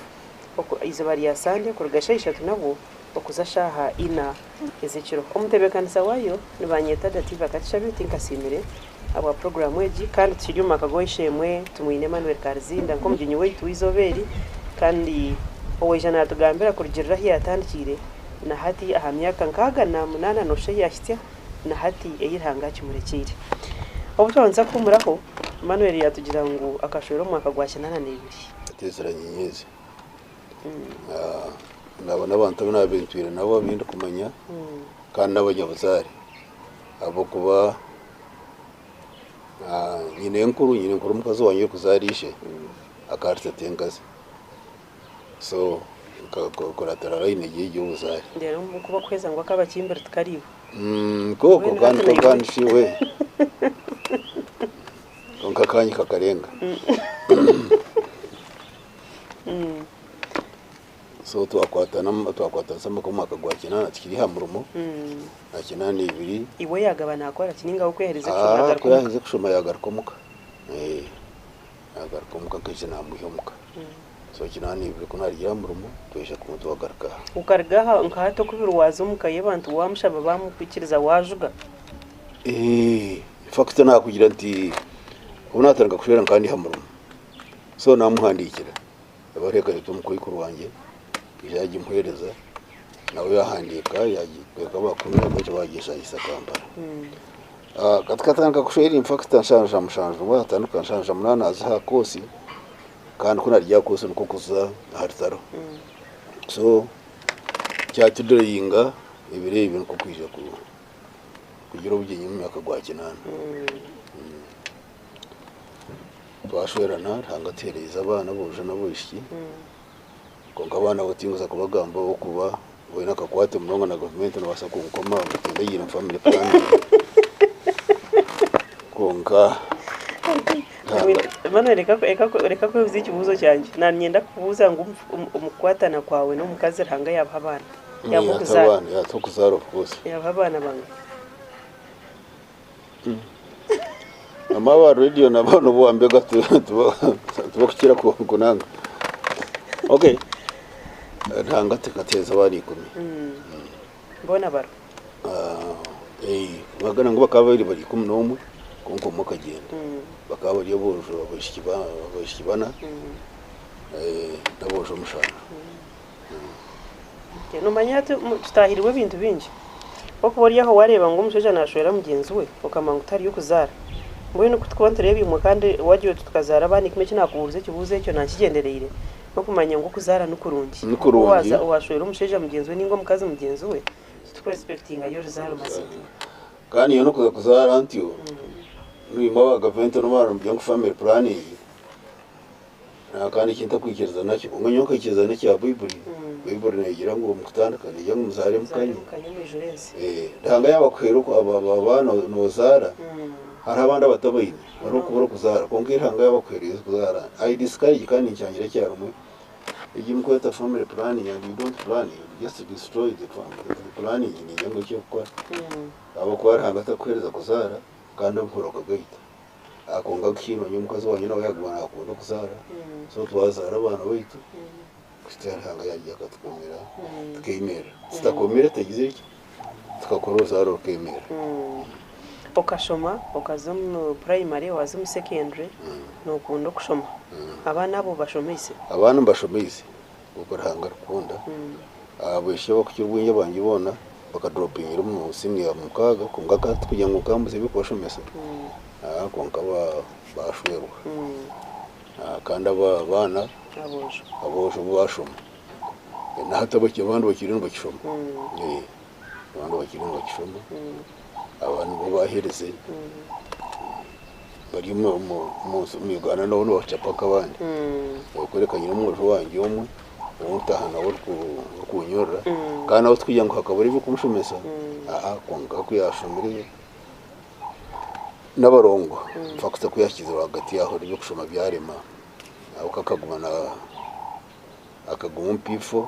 eizooba rya Sande kuruga shaaha ishatu nabwo okuza shaaha ina ez'ekiro. Omutebeekanisa waayo nibanyeta Dativa Katushabe tinkasiimire ahabwa puroguraamu egi kandi tukiri omu maka g'ow'eishe-emwe Tumwine Emmanuel Karizinda nk'omugyenyi waitu w'eizooba eri kandi owaija naatugambira kurugiirira ahu yaatandikiire na hati aha myaka nkaaga na munaana nooshusha ei yaahitsya na hati ei Ruhanga akimurekyeire. Obu twabanza kuhuumuraho, Emmanuel yaatugira ngu akashwera omu mwaka gwa 82. Ateezire nyenyeezi. Naaba n'abantu abu naabaire ntwire nabo abu ndikumanya kandi n'abanyabuzaare ahabw'okuba nyinenkuru, nyinenkuru omukazi wangye orikuzaara ishe akaba ari tatenkazi so nkakuratira layini egyo ey'obuzaare. Reero ku bakuhweza ngu akabakimbiri tikariiwe. Kwonka kandi kandi shi we kwonka akanya kakarenga so twakwatana twakwatanisa mpaka omwaka gwa kinaana tukiri aha murimo na kinaana ibiri. Iwe yagaba nakora ki ninga we ku yaherize kushoma yagaruka Ku omuka? yaherize kushoma yagaruka omuka yagaruka omuka nkaija namwiha omuka. So kinaana ibiri ku naarugire aha murimo twaija kumwe twagaruka aha. Okaruga aha nka hati oku biri waaza omuka y'abantu waamushaba baamukwikiriza waajuga? In fact naakugira nti obu naatandika kushwera nkaba ndi aha murimo so naamuhandiikira ebaruha ekareetwa omukaikuru wangye yaija yaagimuheereza nawe yaahandiika yaagitweka abakuru baija baagyeshangisa Kampala. Tukatandika kushwera in fact nshanja mushanju nibwo naatandika nshanja munaana naaza aha koosi. Kandi ku naarugire aha koosi nikwo kuza aha rutaro. So kyatudireyinga ebiro ebyo nikwo kwija kugira obugyenyi omu mwaka gwa kinaana. Twashwerana Ruhanga atuheereize abaana aboojo n'abaishiki, kwonka abaana abo tinkuza kubagamba ahabw'okuba boine akakwate munonga na gavumenti nebaasa kunkoma ngu tindagiire omu family planning. Kwonka Emmanuel reka kwebuza ekibuuzo kyangye. Nanyenda kukubuuza ngu omu kukwatana kwawe n'omukazi Ruhanga yabaha abaana? Yabaha okuzaara? Yatuha okuzaara of course. Yabaha abaana bangana? Aba radio nabo nobuwambega tubakukira kunanga. Okay. Ntanga tekateeza abaana 10. Boona baro. Bagana ngu bakaba bari 11 konka omwe akagenda. Bakaba bari abojo abaishiki bana n'aboojo 7. Nomanya ati tutahirwe ebintu bingi. Okuba ori aho wareeba ngu omushaija nashwera mugyenzi we okamanya ngu tariyo kuzaara. Mbwenu ku tukuba nitureeba imwe kandi wagira oti tukazaara abaana 10 eki nakubuuriza ekibuuzo ekyo nankigyendereire n'okumanya ngu okuzaara ni kurungi. Ni kurungi. Owashwera omushaija mugyenzi we ninga omukazi mugyenzi we titukurespectinga oruzaaro mazima. Kandi iyo nokuza kuzaara ntyo nimba aba gavumenti n'omugira ngu family planning kandi ekintakwikiriza nakyo konka nyowe nkaikiriza n'ekya Baibuli. Baibuli neegira ngu omu kutandika neegira ngu muzaare mukanye. Ruhanga yaaba akuhaire abaana noozaara hariho abandi abatabaine hariho okubura okuzaara konka Ruhanga yaaba akuhaire kuzaara I discourage kandi ninkyangira ekyarumwe egi mukweta family planning and you don't plan you just destroy the planning ningira ngu ekyokukora ahabw'okuba Ruhanga atakuheereza kuzaara kandi obuhoro akagaita. Konka kiine omukazi wangye nawe yaguma nakunda okuzaara so twazaara abaana baitu kuhitsya Ruhanga yaija akatukumira tukemerera tutakomire tutagize ki tukakora oruzaaro rukemerera. Okashoma okaza omu primary waza omu secondary nokunda okushoma. Abaana abo obashomeise? Abaana mbashomeise nk'oku Ruhanga arikukunda. Abaishiki abakukira obwingi abangye boona bakadropingira omu senior 6 kwonka tikugira ngu nkambuza eby'okubashomesa kwonka bashwerwa. Kandi abaana aboojo bo bashoma. Nahati abandi bakiriyo nibakishoma. Abandi bakiriyo nibakishoma. Aba nibo baheereze bari omu Uganda nabo nibachapa nk'abandi. Okwereka nyine omwojo wangye omwe ow'omutaha nawe orikunyorora kandi nawe tikugira ngu hakabura eby'okumushomesa kwonka ku yashomire n'abarongo infact ku yahikize rwagati aho eby'okushoma byarema ahabw'okuba akaguma omu P4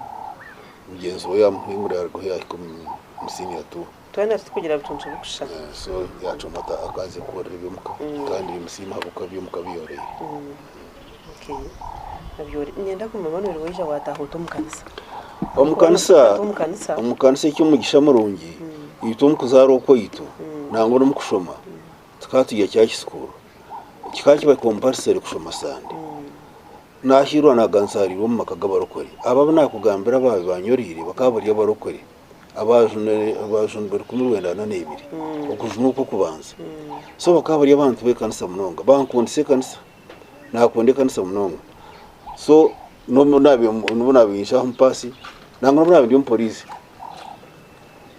mugyenzi we yamuhingura yahika omu senior 2. Twena titukugira butuntu bukushushana. So yacoma akaza kukorera eby'omuka kandi nimusiima ahabw'okuba eby'omuka biyoreire. Niinyenda kumanya Emmanuel waija wataaha ota omu kanisa? Omu kanisa eky'omugisha murungi itwe omu kuzaarwa okwaitu nangwa n'omu kushoma tukaba tugira church school kikaba kiba compulsory kushoma Sunday. Nahiirwa nagansarirwe omu maka g'abarokore. Abo abu nakugambira abaabi banyoreire bakaba bari abarokore abajunirwe 1942 okujunwa okw'okubanza. So bakaba bari abantu b'ekanisa munonga bankundisa ekanisa nakunda ekanisa munonga. So n'obu naabaire aho omupaasi nangwa n'obu naabaire ndi omupoliisi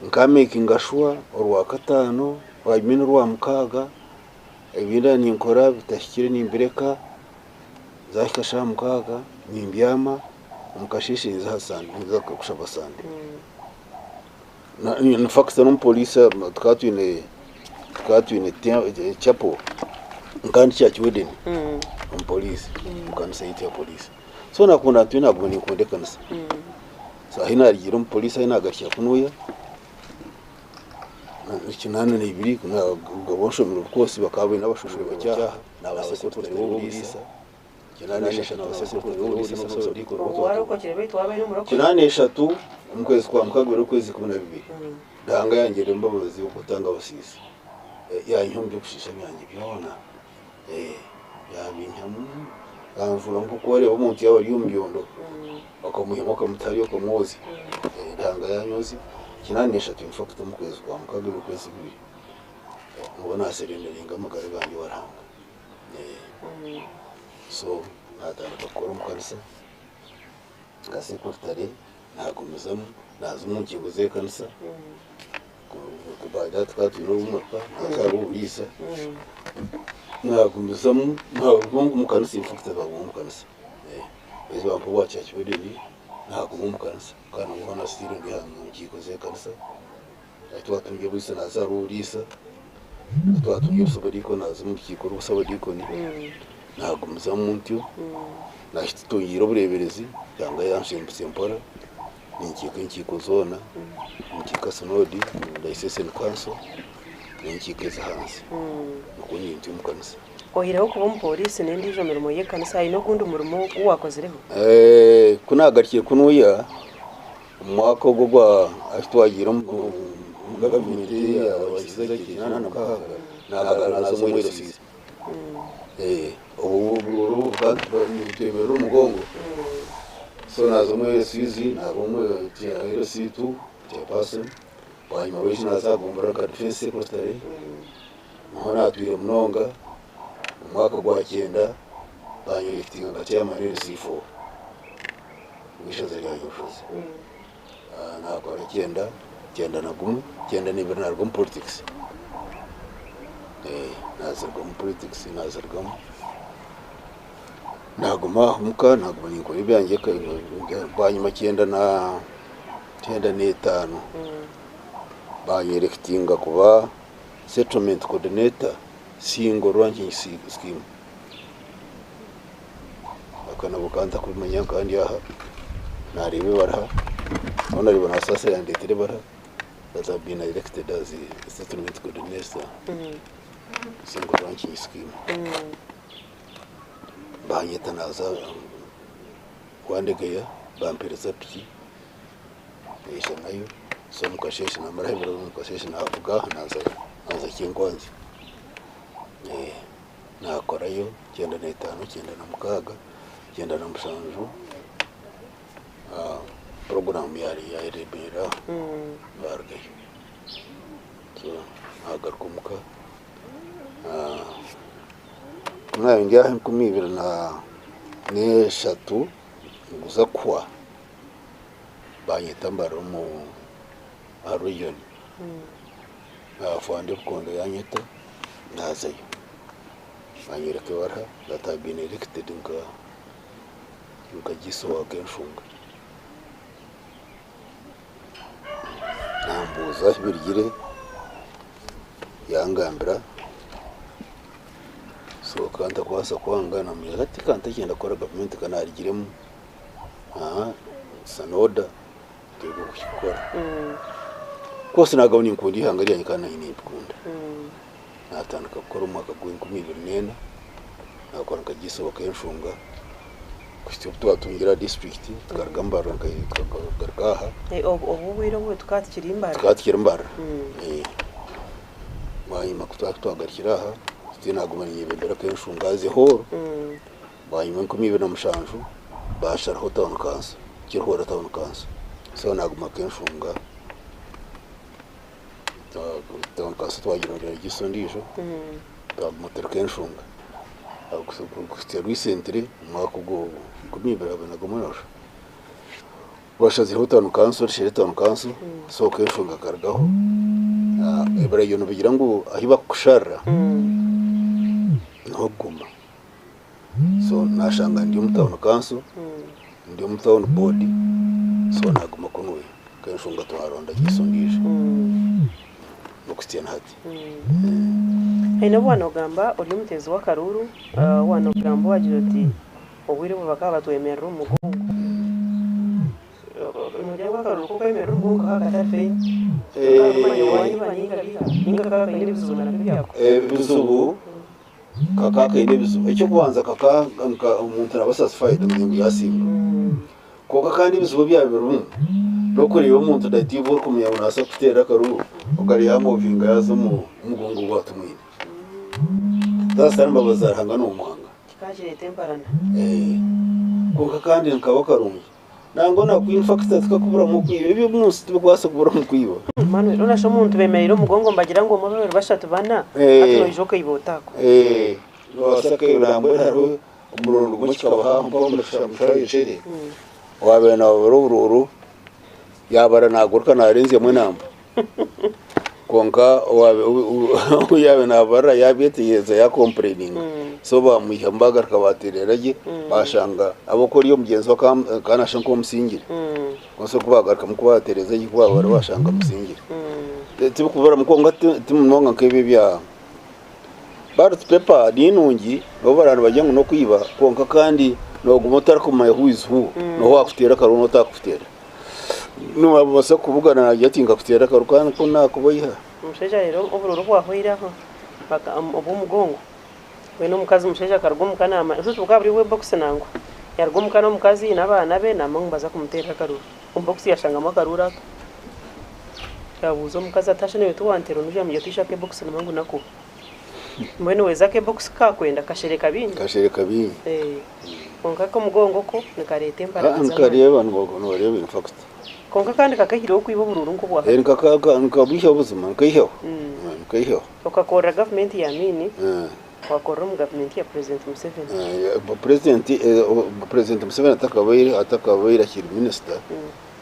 nkamekinga sure orwakataano n'orwamukaaga ebindi ninkora bitahikire nimbireka zahika shaaha 6 nimbyama omu kasheeshe ninza aha Sunday ninza kushaba Sunday. Infact n'omupoliisi tukaba twine chapel nkaba ndi church warden omupoliisi omu kanisa yaitu ya poliisi. So nakunda ntuye naguma ninkunda ekanisa. So ahi narugiire omu poliisi ahi nagarukira kunuya 82 abo nshomire obukosi bakaba baine abashomire bakyaha nabasekuru b'oburiisa 83 omu kwezi kwa 6 okwezi 12 Ruhanga yangirira embabazi y'okutanga abasiisi yanyiha omu by'okushiisha byangye byona yabinyihamu yanjura nk'oku oreeba omuntu yaaba ari omu byondo okamwihamu okamutayo okamwozya. Ruhanga yanyozya 83 infact omu kwezi kwa 6 okwezi 2 nibwo nasurrenderinga amagara gangye owa Ruhanga. So natandika kukora omu kanisa nka secretary nagumizamu naza omu ngingo z'ekanisa tukaba twine orumurika naza aha rw'oburiisa nagumizamu omu kanisa infact naguma omu kanisa bampa obwa church warden naguma omu kanisa kandi nabwo hoona still ndi aha nkiiko z'ekanisa twatunga oburiisa naza aha rw'oburiisa twatunga obusabadiikoni naza omu rukiiko rw'obusabadiikoni nagumizamu ntyo naatungiire obureeberezi Ruhanga yanshimbisa mpora ninkiika enkiiko zoona nkiika synod diocesan council. N'enkiiko ez'ahansi. Nikwo nyintu omu kanisa. Oihireho kuba omupooriisi n'endiijo mirimo y'ekanisa, haine ogundi murimo ogu waakozireho? Ku naagarukire kunuya, omu mwaka ogwo ogwa ahu twagiire omu gavumenti eya Kiiza 86, naagaruka naaza omu LCC. Obu obururu bukaba nibutwemerera omugongo, so naaza omu LCC, naaba omu LC2 chairperson. Bwanyima bw'ekyo naaza aha gombolola nka defense secretary, niho naatwire munonga, omu mwaka gwa kyenda banyerekitinga nka chairman LC4 ow'eishaza rya Nyabushozi. Naakora kyenda, kyenda na gumwe, kyenda n'ebiri naaruga omu politics, naaziruga omu politics naazirugamu, naaguma aha omuka naaguma ninkora ebyangye bwanyima kyenda na. 95 banyerekitinga kuba settlement coordinator Single Ranching Scheme. Aka nabwo nkaba ntakumanya nkaba ndi aha nareeba ebaruha aho nareeba Nasaasa yandeetera ebaruha that I have been elected as settlement coordinator Single Ranching Scheme. Banyeta naza Wandegeya bampereza piki naija nayo so omu kasheeshe namaraho ebiro omu kasheeshe navuga aha naaza naaza Kyenkwanzi nakorayo 95, 96, 97 puroguraamu yaremerera aho narugayo so nagaruka omuka. Ku naabaire ndi aha 2003 niguza kuhwa, baanyeta mbarira omu aha region, afande Bukondo yaanyeta naazayo, baanyoreka ebaruha that I have been elected nka GC wa Kenshunga. Nambuuza ahu birugire yangambira so nkaba ntakubaasa kwanga namugira hati ka ntakyenda kukora gavumenti ka narugiremu it's an order nteekwa kukikora. Of course nagamba ninkunda eihanga ryangye kandi nanye nimbikunda. Natandika kukora omu mwaka gw'enkumi ibiri n'ena, nakora nka GSO Kenshunga kuhitsya obu twatungira aha disiturikiti tukaruga Mbarara tukagaruka aha. Obu obwire obwo tukaba tukiri Mbarara? Tukaba tukiri Mbarara. Bwanyima ku twagarukire aha, still naguma ninyebembera Kenshunga as a whole, bwanyima 2007 basharaho town council, Kiruhura town council, so naguma Kenshunga. Town council twagirondera GISO ondiijo twaguma turi Kenshunga kuhitsya recently omwaka ogu 2021 noshusha bashazireho town council Rushere town council so Kenshunga ekarugaho ebiragiro nibigira ngu ahu bakukusharira niho okuguma so nashanga ndi omu town council ndi omu town board so naguma kunuya Kenshunga twaronda GISO ondiijo n'okuhitsya na hati. Haine obu waanogamba ori omuteezi w'akaruuru, waanogamba waagira oti obwire obwo bakaba batwemerera omu mugongo. Noogira ngu akaruuru k'okwemerera omu mugongo kakaba katari fair? Okamanya wayiba ninga biiha ninga kakaba kaine ebizibu nabyo byako? Ebizibu kakaba kaine ebizibu. Eky'okubanza kakaba omuntu naaba satisfied ngu yaasinga. Kwonka kandi ebizibu ebyaba birimu n'okureeba omuntu that iwe orikumanya ngu naabaasa kukuteerera akaruru okareba yamovinga yaaza omu mugongo gwa Tumwine. Sitaane embabazi za Ruhanga noomwanga. Kikaba kireeta emparana. Kwonka kandi nikaba karungi. Nangwa na in fact tikakuburamu okwiba. Eby'omu nsi tibikubaasa kuburamu kwiba. Manuel, Onasha omuntu bemereire omugongo nibagira ngu omwe, babiri, bashatu, bana, hati noija okaiba ota ako? Noobaasa kaiba nambwenu hariho Omurundi gumwe kikabaho mpaho omushara oichere owaabaire naabara oburuuru yaabara naaguruka naarenzyamu enamba kwonka ou yaabaire naabarira yaabyetegyereza yaakompureyininga so baamwihamu baagaruka baateerera gye baashanga ahabw'okuba oriya omugyenzi we akaba naashusha nk'omusingire so ku baagarukamu ku baateereza gye ku baabara baashanga amusingire. Tibikuburamu kwonka ti munonga nk'ebi ebya. Ballot paper ninungi nobu baraba nibagira ngu nokwiba kwonka kandi noguma otarikumanya who is who noha owakuteera akaruru noha otakuteera. Nobasa kubugana nagira ati nkakuteera akaruru kandi ku nakuboiha. Omushaija reero obururu bwahweire aho obw'omugongo mbwenu omukazi omushaija akaruga omuka naamanya obushushu bukaba buri obw'ebokisi nangwa yaruga omuka n'omukazi n'abaana be naamanya ngu nibaza kumuteerera akaruru omu bokisi yashangamu akaruru aka yaabuuza omukazi ati hasha naiwe tiwanteera ondiijo yaamugira ati ishe ak'ebokisi nimanya ngu nako mbwenu weeza ak'ebokisi ku kaakwenda kashereka bingi Kashereka bingi. Kwonka ak'omugongo ko nikareeta embarabira z'amaani. Nikareeba nibareeba in fact. Kwonka kandi kakaihireho okwiba oburuuru nk'obwa hati. Nikabwihaho buzima nikaihaho nikaihaho. Okakorera gavumenti ya Amin, wakorera omu gavumenti ya Purezidenti Museveni. Purezidenti Purezidenti Museveni atakabaire atakabaire akiri minisita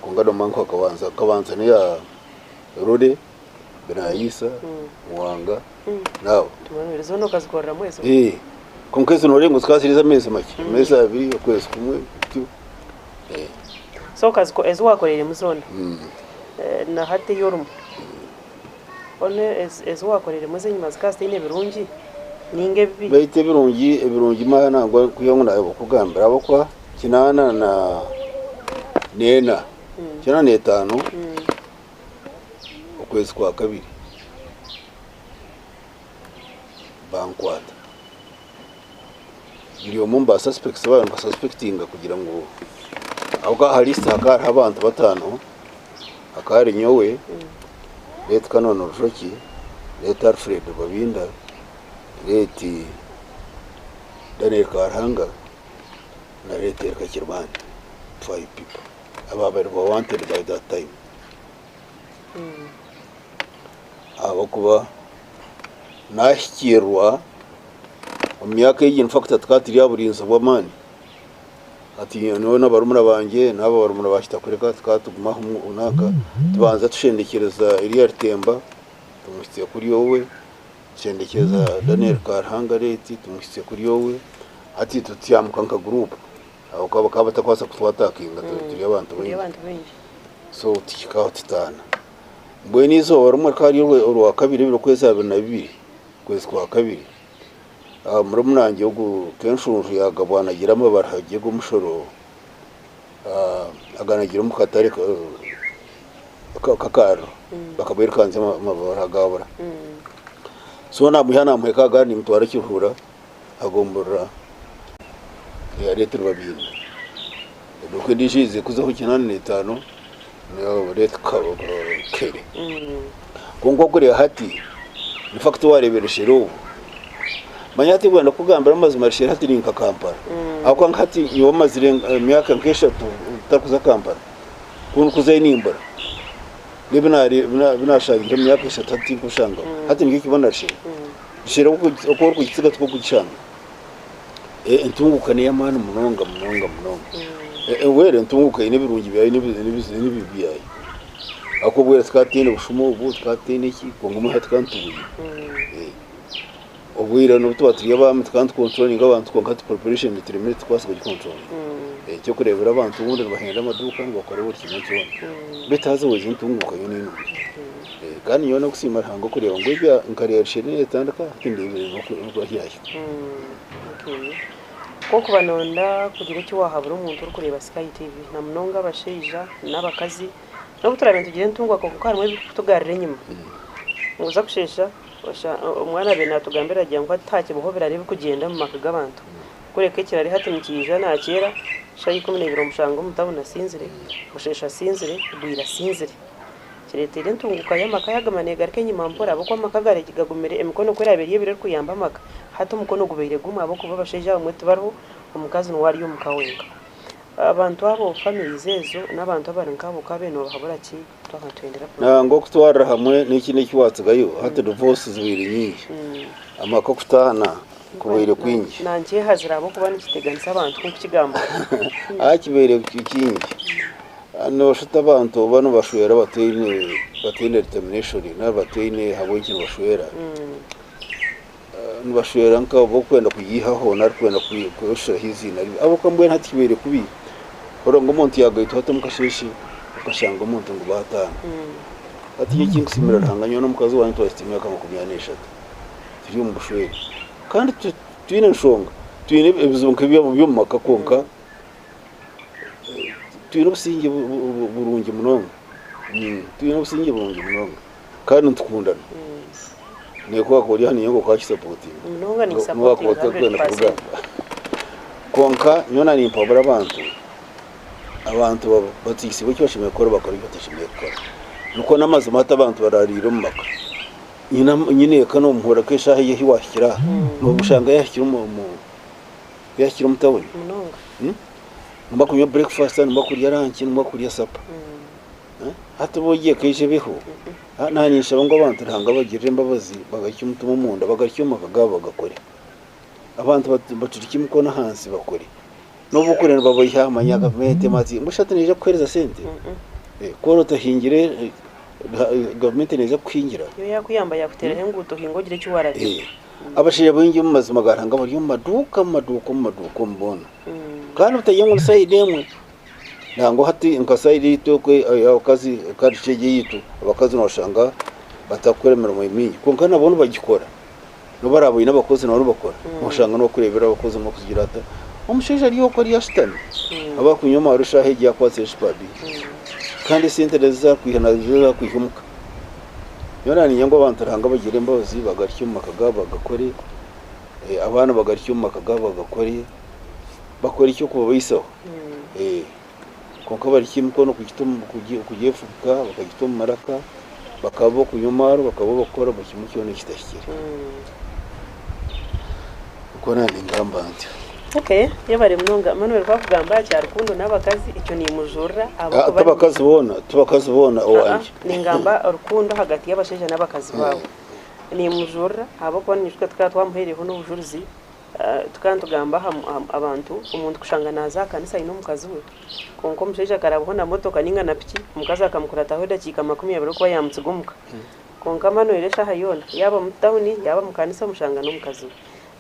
kwonka nomanya ngu akabanza akabanza n'eya Rore, Binaisa, Muwanga n'abo. Zoona okazikoreramu ezo? Kwonka ezo noreeba ngu zikaba ziri ez'ameezi makye, ameezi abiri, okwezi kumwe kutyo. So okaziko ezi wakoreiremu zoona na hati ei orimu hoona ezi wakoreiremu ez'enyima zikaba zitaine birungi ninga ebibi? Baitu ebirungi ebirungi manya nangwa kwiha ngu naaheza kukugambira ahabw'okuba kinaana na n'ena, kinaana n'etaano okwezi kwa kabiri bankwata. Ndi omwe omu ba suspects abu nibasuspectinga kugira ngu ahabw'okuba aha list hakaba hariho abantu bataano, hakaba hari nyowe, late Canon Rujoki, late Alfred Babinda, late Daniel Karuhanga na late Erika Kiribani, five people ababaire ba wanted by that time. Ahabw'okuba naahikiirwa omu myaka egi in fact tukaba turi aha burinzi bw'amaani. Hati nyowe na barumuna bangye n'abo barumuna ba Kitakureka tukaba tuguma aho nanka tubanza tushendekyereza Eliya Rutemba tumuhitsya kuri owe, tushendekyereza Daniel Karuhanga late tumuhitsya kuri owe, hati tutyamuka nka guruupu ahabw'okuba bakaba batakubaasa kutwatakinga turi abantu baingi. So tuhika aho tutaana. Mbwenu eizooba rimwe rikaba riri orwakabiri ebiro 22 okwezi kwa kabiri, murumuna wangye ogu Kenshunju yaagabwa anagira amabara gye g'omushoro aganagira omu katare k'akariro bakamwirukanzya amabara gaabura. So naamwiha naamuheka aha gaari nimutwara Kiruhura agomborora ya Late Rwabinda. Eduuka endiijo eizire kuzaho 85 niyo Late Kere. Kwonka okureeba hati, in fact waareeba Rushere obu, manya hati kwenda kukugambira amazima Rushere hati ni nka Kampala. Ahabw'okuba nka hati nyowe mazire emyaka nk'eshatu ntarikuza Kampala, ku ndikuzayo nimbura. N'ebi naashangire omu myaka eshatu hati tinkubishangaho. Hati nikyo kimwe na Rushere. Rushere oku orikugitsiga tikwo orikugishanga. Entunguka n'ey'amaani munonga munonga munonga. Well entunguka eine ebirungi byayo n'ebibi byayo. Ahabw'okuba obwire tukaba tutaine bushuma obu, tukaba tutaine ki, kwonka mbwenu hati tukaba nitubwine. Obwire n'obu tuba turi abaami tukaba nitukonturoringa abantu kwonka hati population eturemire titukubaasa kugikonturoringa. Eky'okureebera abantu obundi nibahenda amaduuka nibakora buri kimwe kyona. Beitu haza weija entunguka yo ni nungi. Kandi nyowe n'okusiima Ruhanga okureeba ngu ebya nkareeba Rushere neetandika hati ndeebire n'oku ahu yaahika. Ku orikuba nooyenda kugira eki waahabura omuntu orikureeba Sky TV na munonga abashaija n'abakazi, n'obu turaabe nitugira entunguka kwonka harimu ebirikutugarura enyima. Nooza kusheesha omwana abaire naatugambira agira ngu hati tihakibaho birara ebirikugyenda omu maka g'abantu. Kureka ekirari hati nikiija naakyera shaaha 12 omushanga omu tawuni asinzire, busheesha asinzire, bwira asinzire. Kireeteire entunguka y'amaka yaaguma neegaruka enyima mpora ahabw'okuba amaka gagumire emikono ku eraabe eri ebiri erikuyamba amaka, hati omukono gubaire gumwe ahabw'okuba abashaija abamwe tibariho, omukazi niwe ari omuka wenka. Abantu abo families ezo n'abantu abari nk'abo okaabaire noobahabura ki twaba nituhendera puroguraamu? Nangwa okutwarira hamwe n'eki n'eki waatsigayo hati divorce zibaire nyingi, amaka okutaana kubaire kwingi. Nankyehazire ahabw'okuba nikiteganisa abantu nk'okukigamba. Aa kibaire kingi. Nooshuta abantu oba nibashwera bataine bataine determination nari bataine ahabw'enki nibashwera. Nibashwera nka b'okwenda kuyihaho nari kwenda kweshuraho eiziina ribi. Ahabw'okuba mbwenu hati kibaire kubi kurora ngu omuntu yaagaitwa hati omu kasheeshe okashanga omuntu ngu baataana. Hati nyowe ekinkusiimira Ruhanga nyowe n'omukazi wangye twahitsya emyaka 43 turi omu bushwere. Kandi twine enshonga, twine ebizibu nk'eby'omu maka kwonka twine obusingye burungi munonga, twine obusingye burungi munonga. Kandi nitukundana. Nawe wakuba ori aha niinyega okakisapotinga. Munonga N'obu wakuba ninkisapotinga otarikwenda 100%. kubigamba. Kwonka nyowe naanimpabura abantu, abantu batiisibwe eki bashemereire kukora bakora ebi batashemereire kukora. Nikwo n'amazima hati abantu baraariire omu maka. Nyine eka noomuhurira nk'eshaaha ei waahikire aha, nooshanga yaahikire omu tawuni. Munonga. Nimba kunywa breakfast, nimba kurya lunch, nimba kurya supper. Hati obu ogiye ekaija ebeho, naanye ninshaba ngu abantu Ruhanga abagirire embabazi bagarukye omutima omunda, bagarukye omu maka gaabo bagakore. Abantu bacurikye emikono ahansi bakore. N'obu orikureeba nibabaiha manya gavumenti ati mbwenu shi hati neija kukuheereza sente? Ku oraba otahingire gavumenti neija kukuhingira? Yo yaakuyamba yaakuteeraho enguuto ohinge ogire eki waarabya. Abashaija baingi omu mazima ga Ruhanga bari omu maduuka, omu maduuka, omu maduuka omu boona. Kandi butagira ngu ni sayidi emwe. Nangwa hati nka sayidi yaitu oku ey'abakazi culture egi eyaitu, abakazi noshanga batakukora emirimo mingi kwonka nabo nibagikora. N'obu baraabe baine abakozi nabo nibakora, noshanga n'okureebera abakozi n'okugira ata, omushaija ari okwo ari ashutami, aba arikunywa amaarwa eshaaha egi akwatsire ekipabi kandi esente nazo ezi arikwiha nazo ezi arikwiha omuka. Nyowe naanye ngu abantu Ruhanga abagirire embabazi bagarukye omu maka gaabo bagakore, abaana bagarukye omu maka gaabo bagakore. Bakore eky'okubabaisaho kwonka barekye emikono kugyefuka bakagita omu maraka, bakaba ab'okunywa amaarwa, bakaba ab'okukora buri kimwe kyona ekitahikire. Nikwo naaba ningamba ntyo. Okay, yebare munonga. Emmanuel ku akugamba aha kya rukundo n'abakazi, ekyo nimujurira ahabw'okuba. Tibakazi boona, tibakazi boona owangye. Ningamba rukundo ahagati y'abashaija n'abakazi baabo. Nimujurira ahabw'okuba niijuka tukaba twamuhaireho n'obujurizi. Tukaba nitugamba aha abantu, omuntu kushanga naaza aha kanisa aine omukazi we, kwonka omushaija akarabaho na motoka nainga na piki, omukazi akamukurataho edakiika 20 kuba yaamutsiga omuka. Kwonka Manuel eshaaha yoona, yaaba omu tawuni, yaaba omu kanisa omushanga n'omukazi we.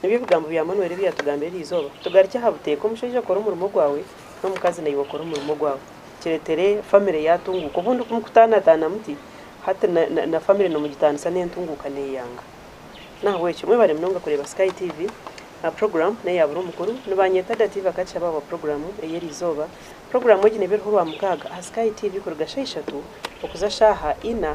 Nibyo ebigambo bya Manuel ebi yaatugambira eriizooba. Tugarukye aha buteeka, omushaija okore omurimo gwawe, n'omukazi naiwe okore omurimo gwawe. Kireetere famire yaatunguuka. Obundi ku mukutaanataana muti, hati na famire nimugitaanisa n'entunguuka neeyanga. N'ahabw'ekyo mwebare munonga kureeba Sky TV. Puroguraamu n'eya buri omukuru. Nibaanyeta Dativa Kakyaba wa puroguraamu ey'eriizooba. Puroguraamu egi neeba eriho Orwamukaaga aha Sky TV kuruga shaaha ishatu okuza shaaha ina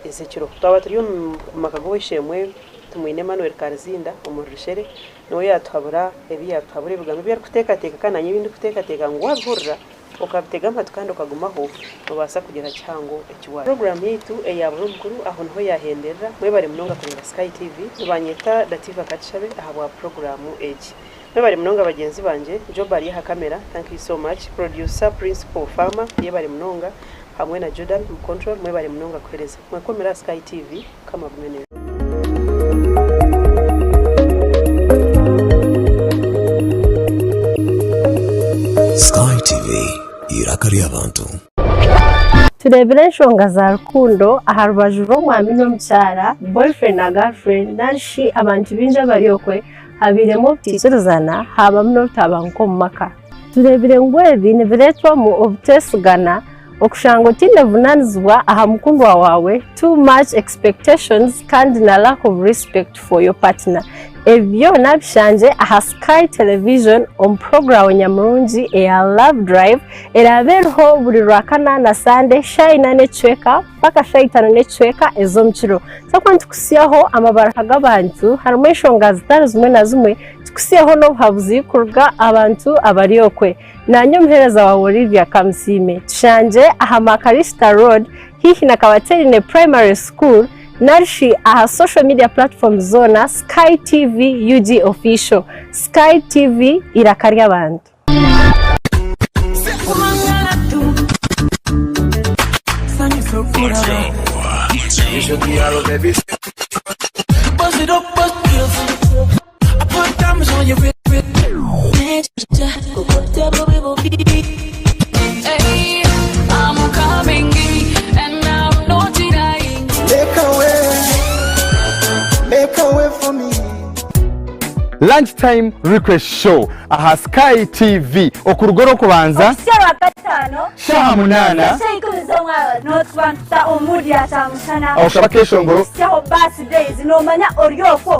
ez'ekiro. Twaba turi omu maka g'ow'eishe-emwe Tumwine Emmanuel Karizinda omuri Rushere. Niwe yaatuhabura ebi yaatuhabura ebigambo ebi arikuteekateeka kandi naanye ebi ndikuteekateeka ngu waabihurira Okabitega amatu kandi okagumaho, nobaasa kugira kihango eki waakora. Puroguraamu yaitu eya buri omukuru aho niho yaahenderera. Mwebare munonga kureeba Sky TV. Nibanyeta Dativa Katushabe ahabwa puroguraamu egi. Mwebare munonga bagyenzi bangye, Job ari aha kamera, thank you so much, Producer Principal Farmer yebare munonga hamwe na Jordan mu control mwebare munonga kuhereza. Mwekumire aha Sky TV. Mukama agume naimwe. Sky TV, eiraka ry'abantu. Tureebire enshonga za rukundo aha rubaju rw'omwami n'omukyara, boyfriend na girlfriend, nari shi abantu baingi abari okwe, habairemu obutaikirizana haabamu n'obutabanguko omu maka. Tureebire ngu ebi nibireetwamu obuteesigana, Okushanga otaine buvunanizibwa aha mukundwa waawe, too much expectations kandi na lack of respect for your partner. Ebi byona bishangye aha Sky Television omu puroguramu nyamurungi eya Love Drive eraabe eriho buri Rwakana na Sande shaaha ina n'ekicweka mpaka shaaha itaano n'ekicweka ez'omukiro. Twakuba nitukutsyaho amabaruha g'abantu harimu enshonga zitari zimwe na zimwe, tukutsyeho n'obuhabuzi kuruga abantu abari okwe. Naanye omuheereza waawe Olivia Kamusiime. Tushangye aha Makarista Road haihi na Kabateerine Primary School nari shi aha social media platforms zoona Sky TV UG Official. Sky TV eiraka ry'abantu. Lunch time request show aha Sky TV okuruga orw'okubanza Okuhitsya Orwakataano shaaha munaana shaaha ikumi z'omwabazyo n'otuba nituta omu mood ya kyamushana Oshaba akeshongoro okuhitsyaho birthdays noomanya ori okwo.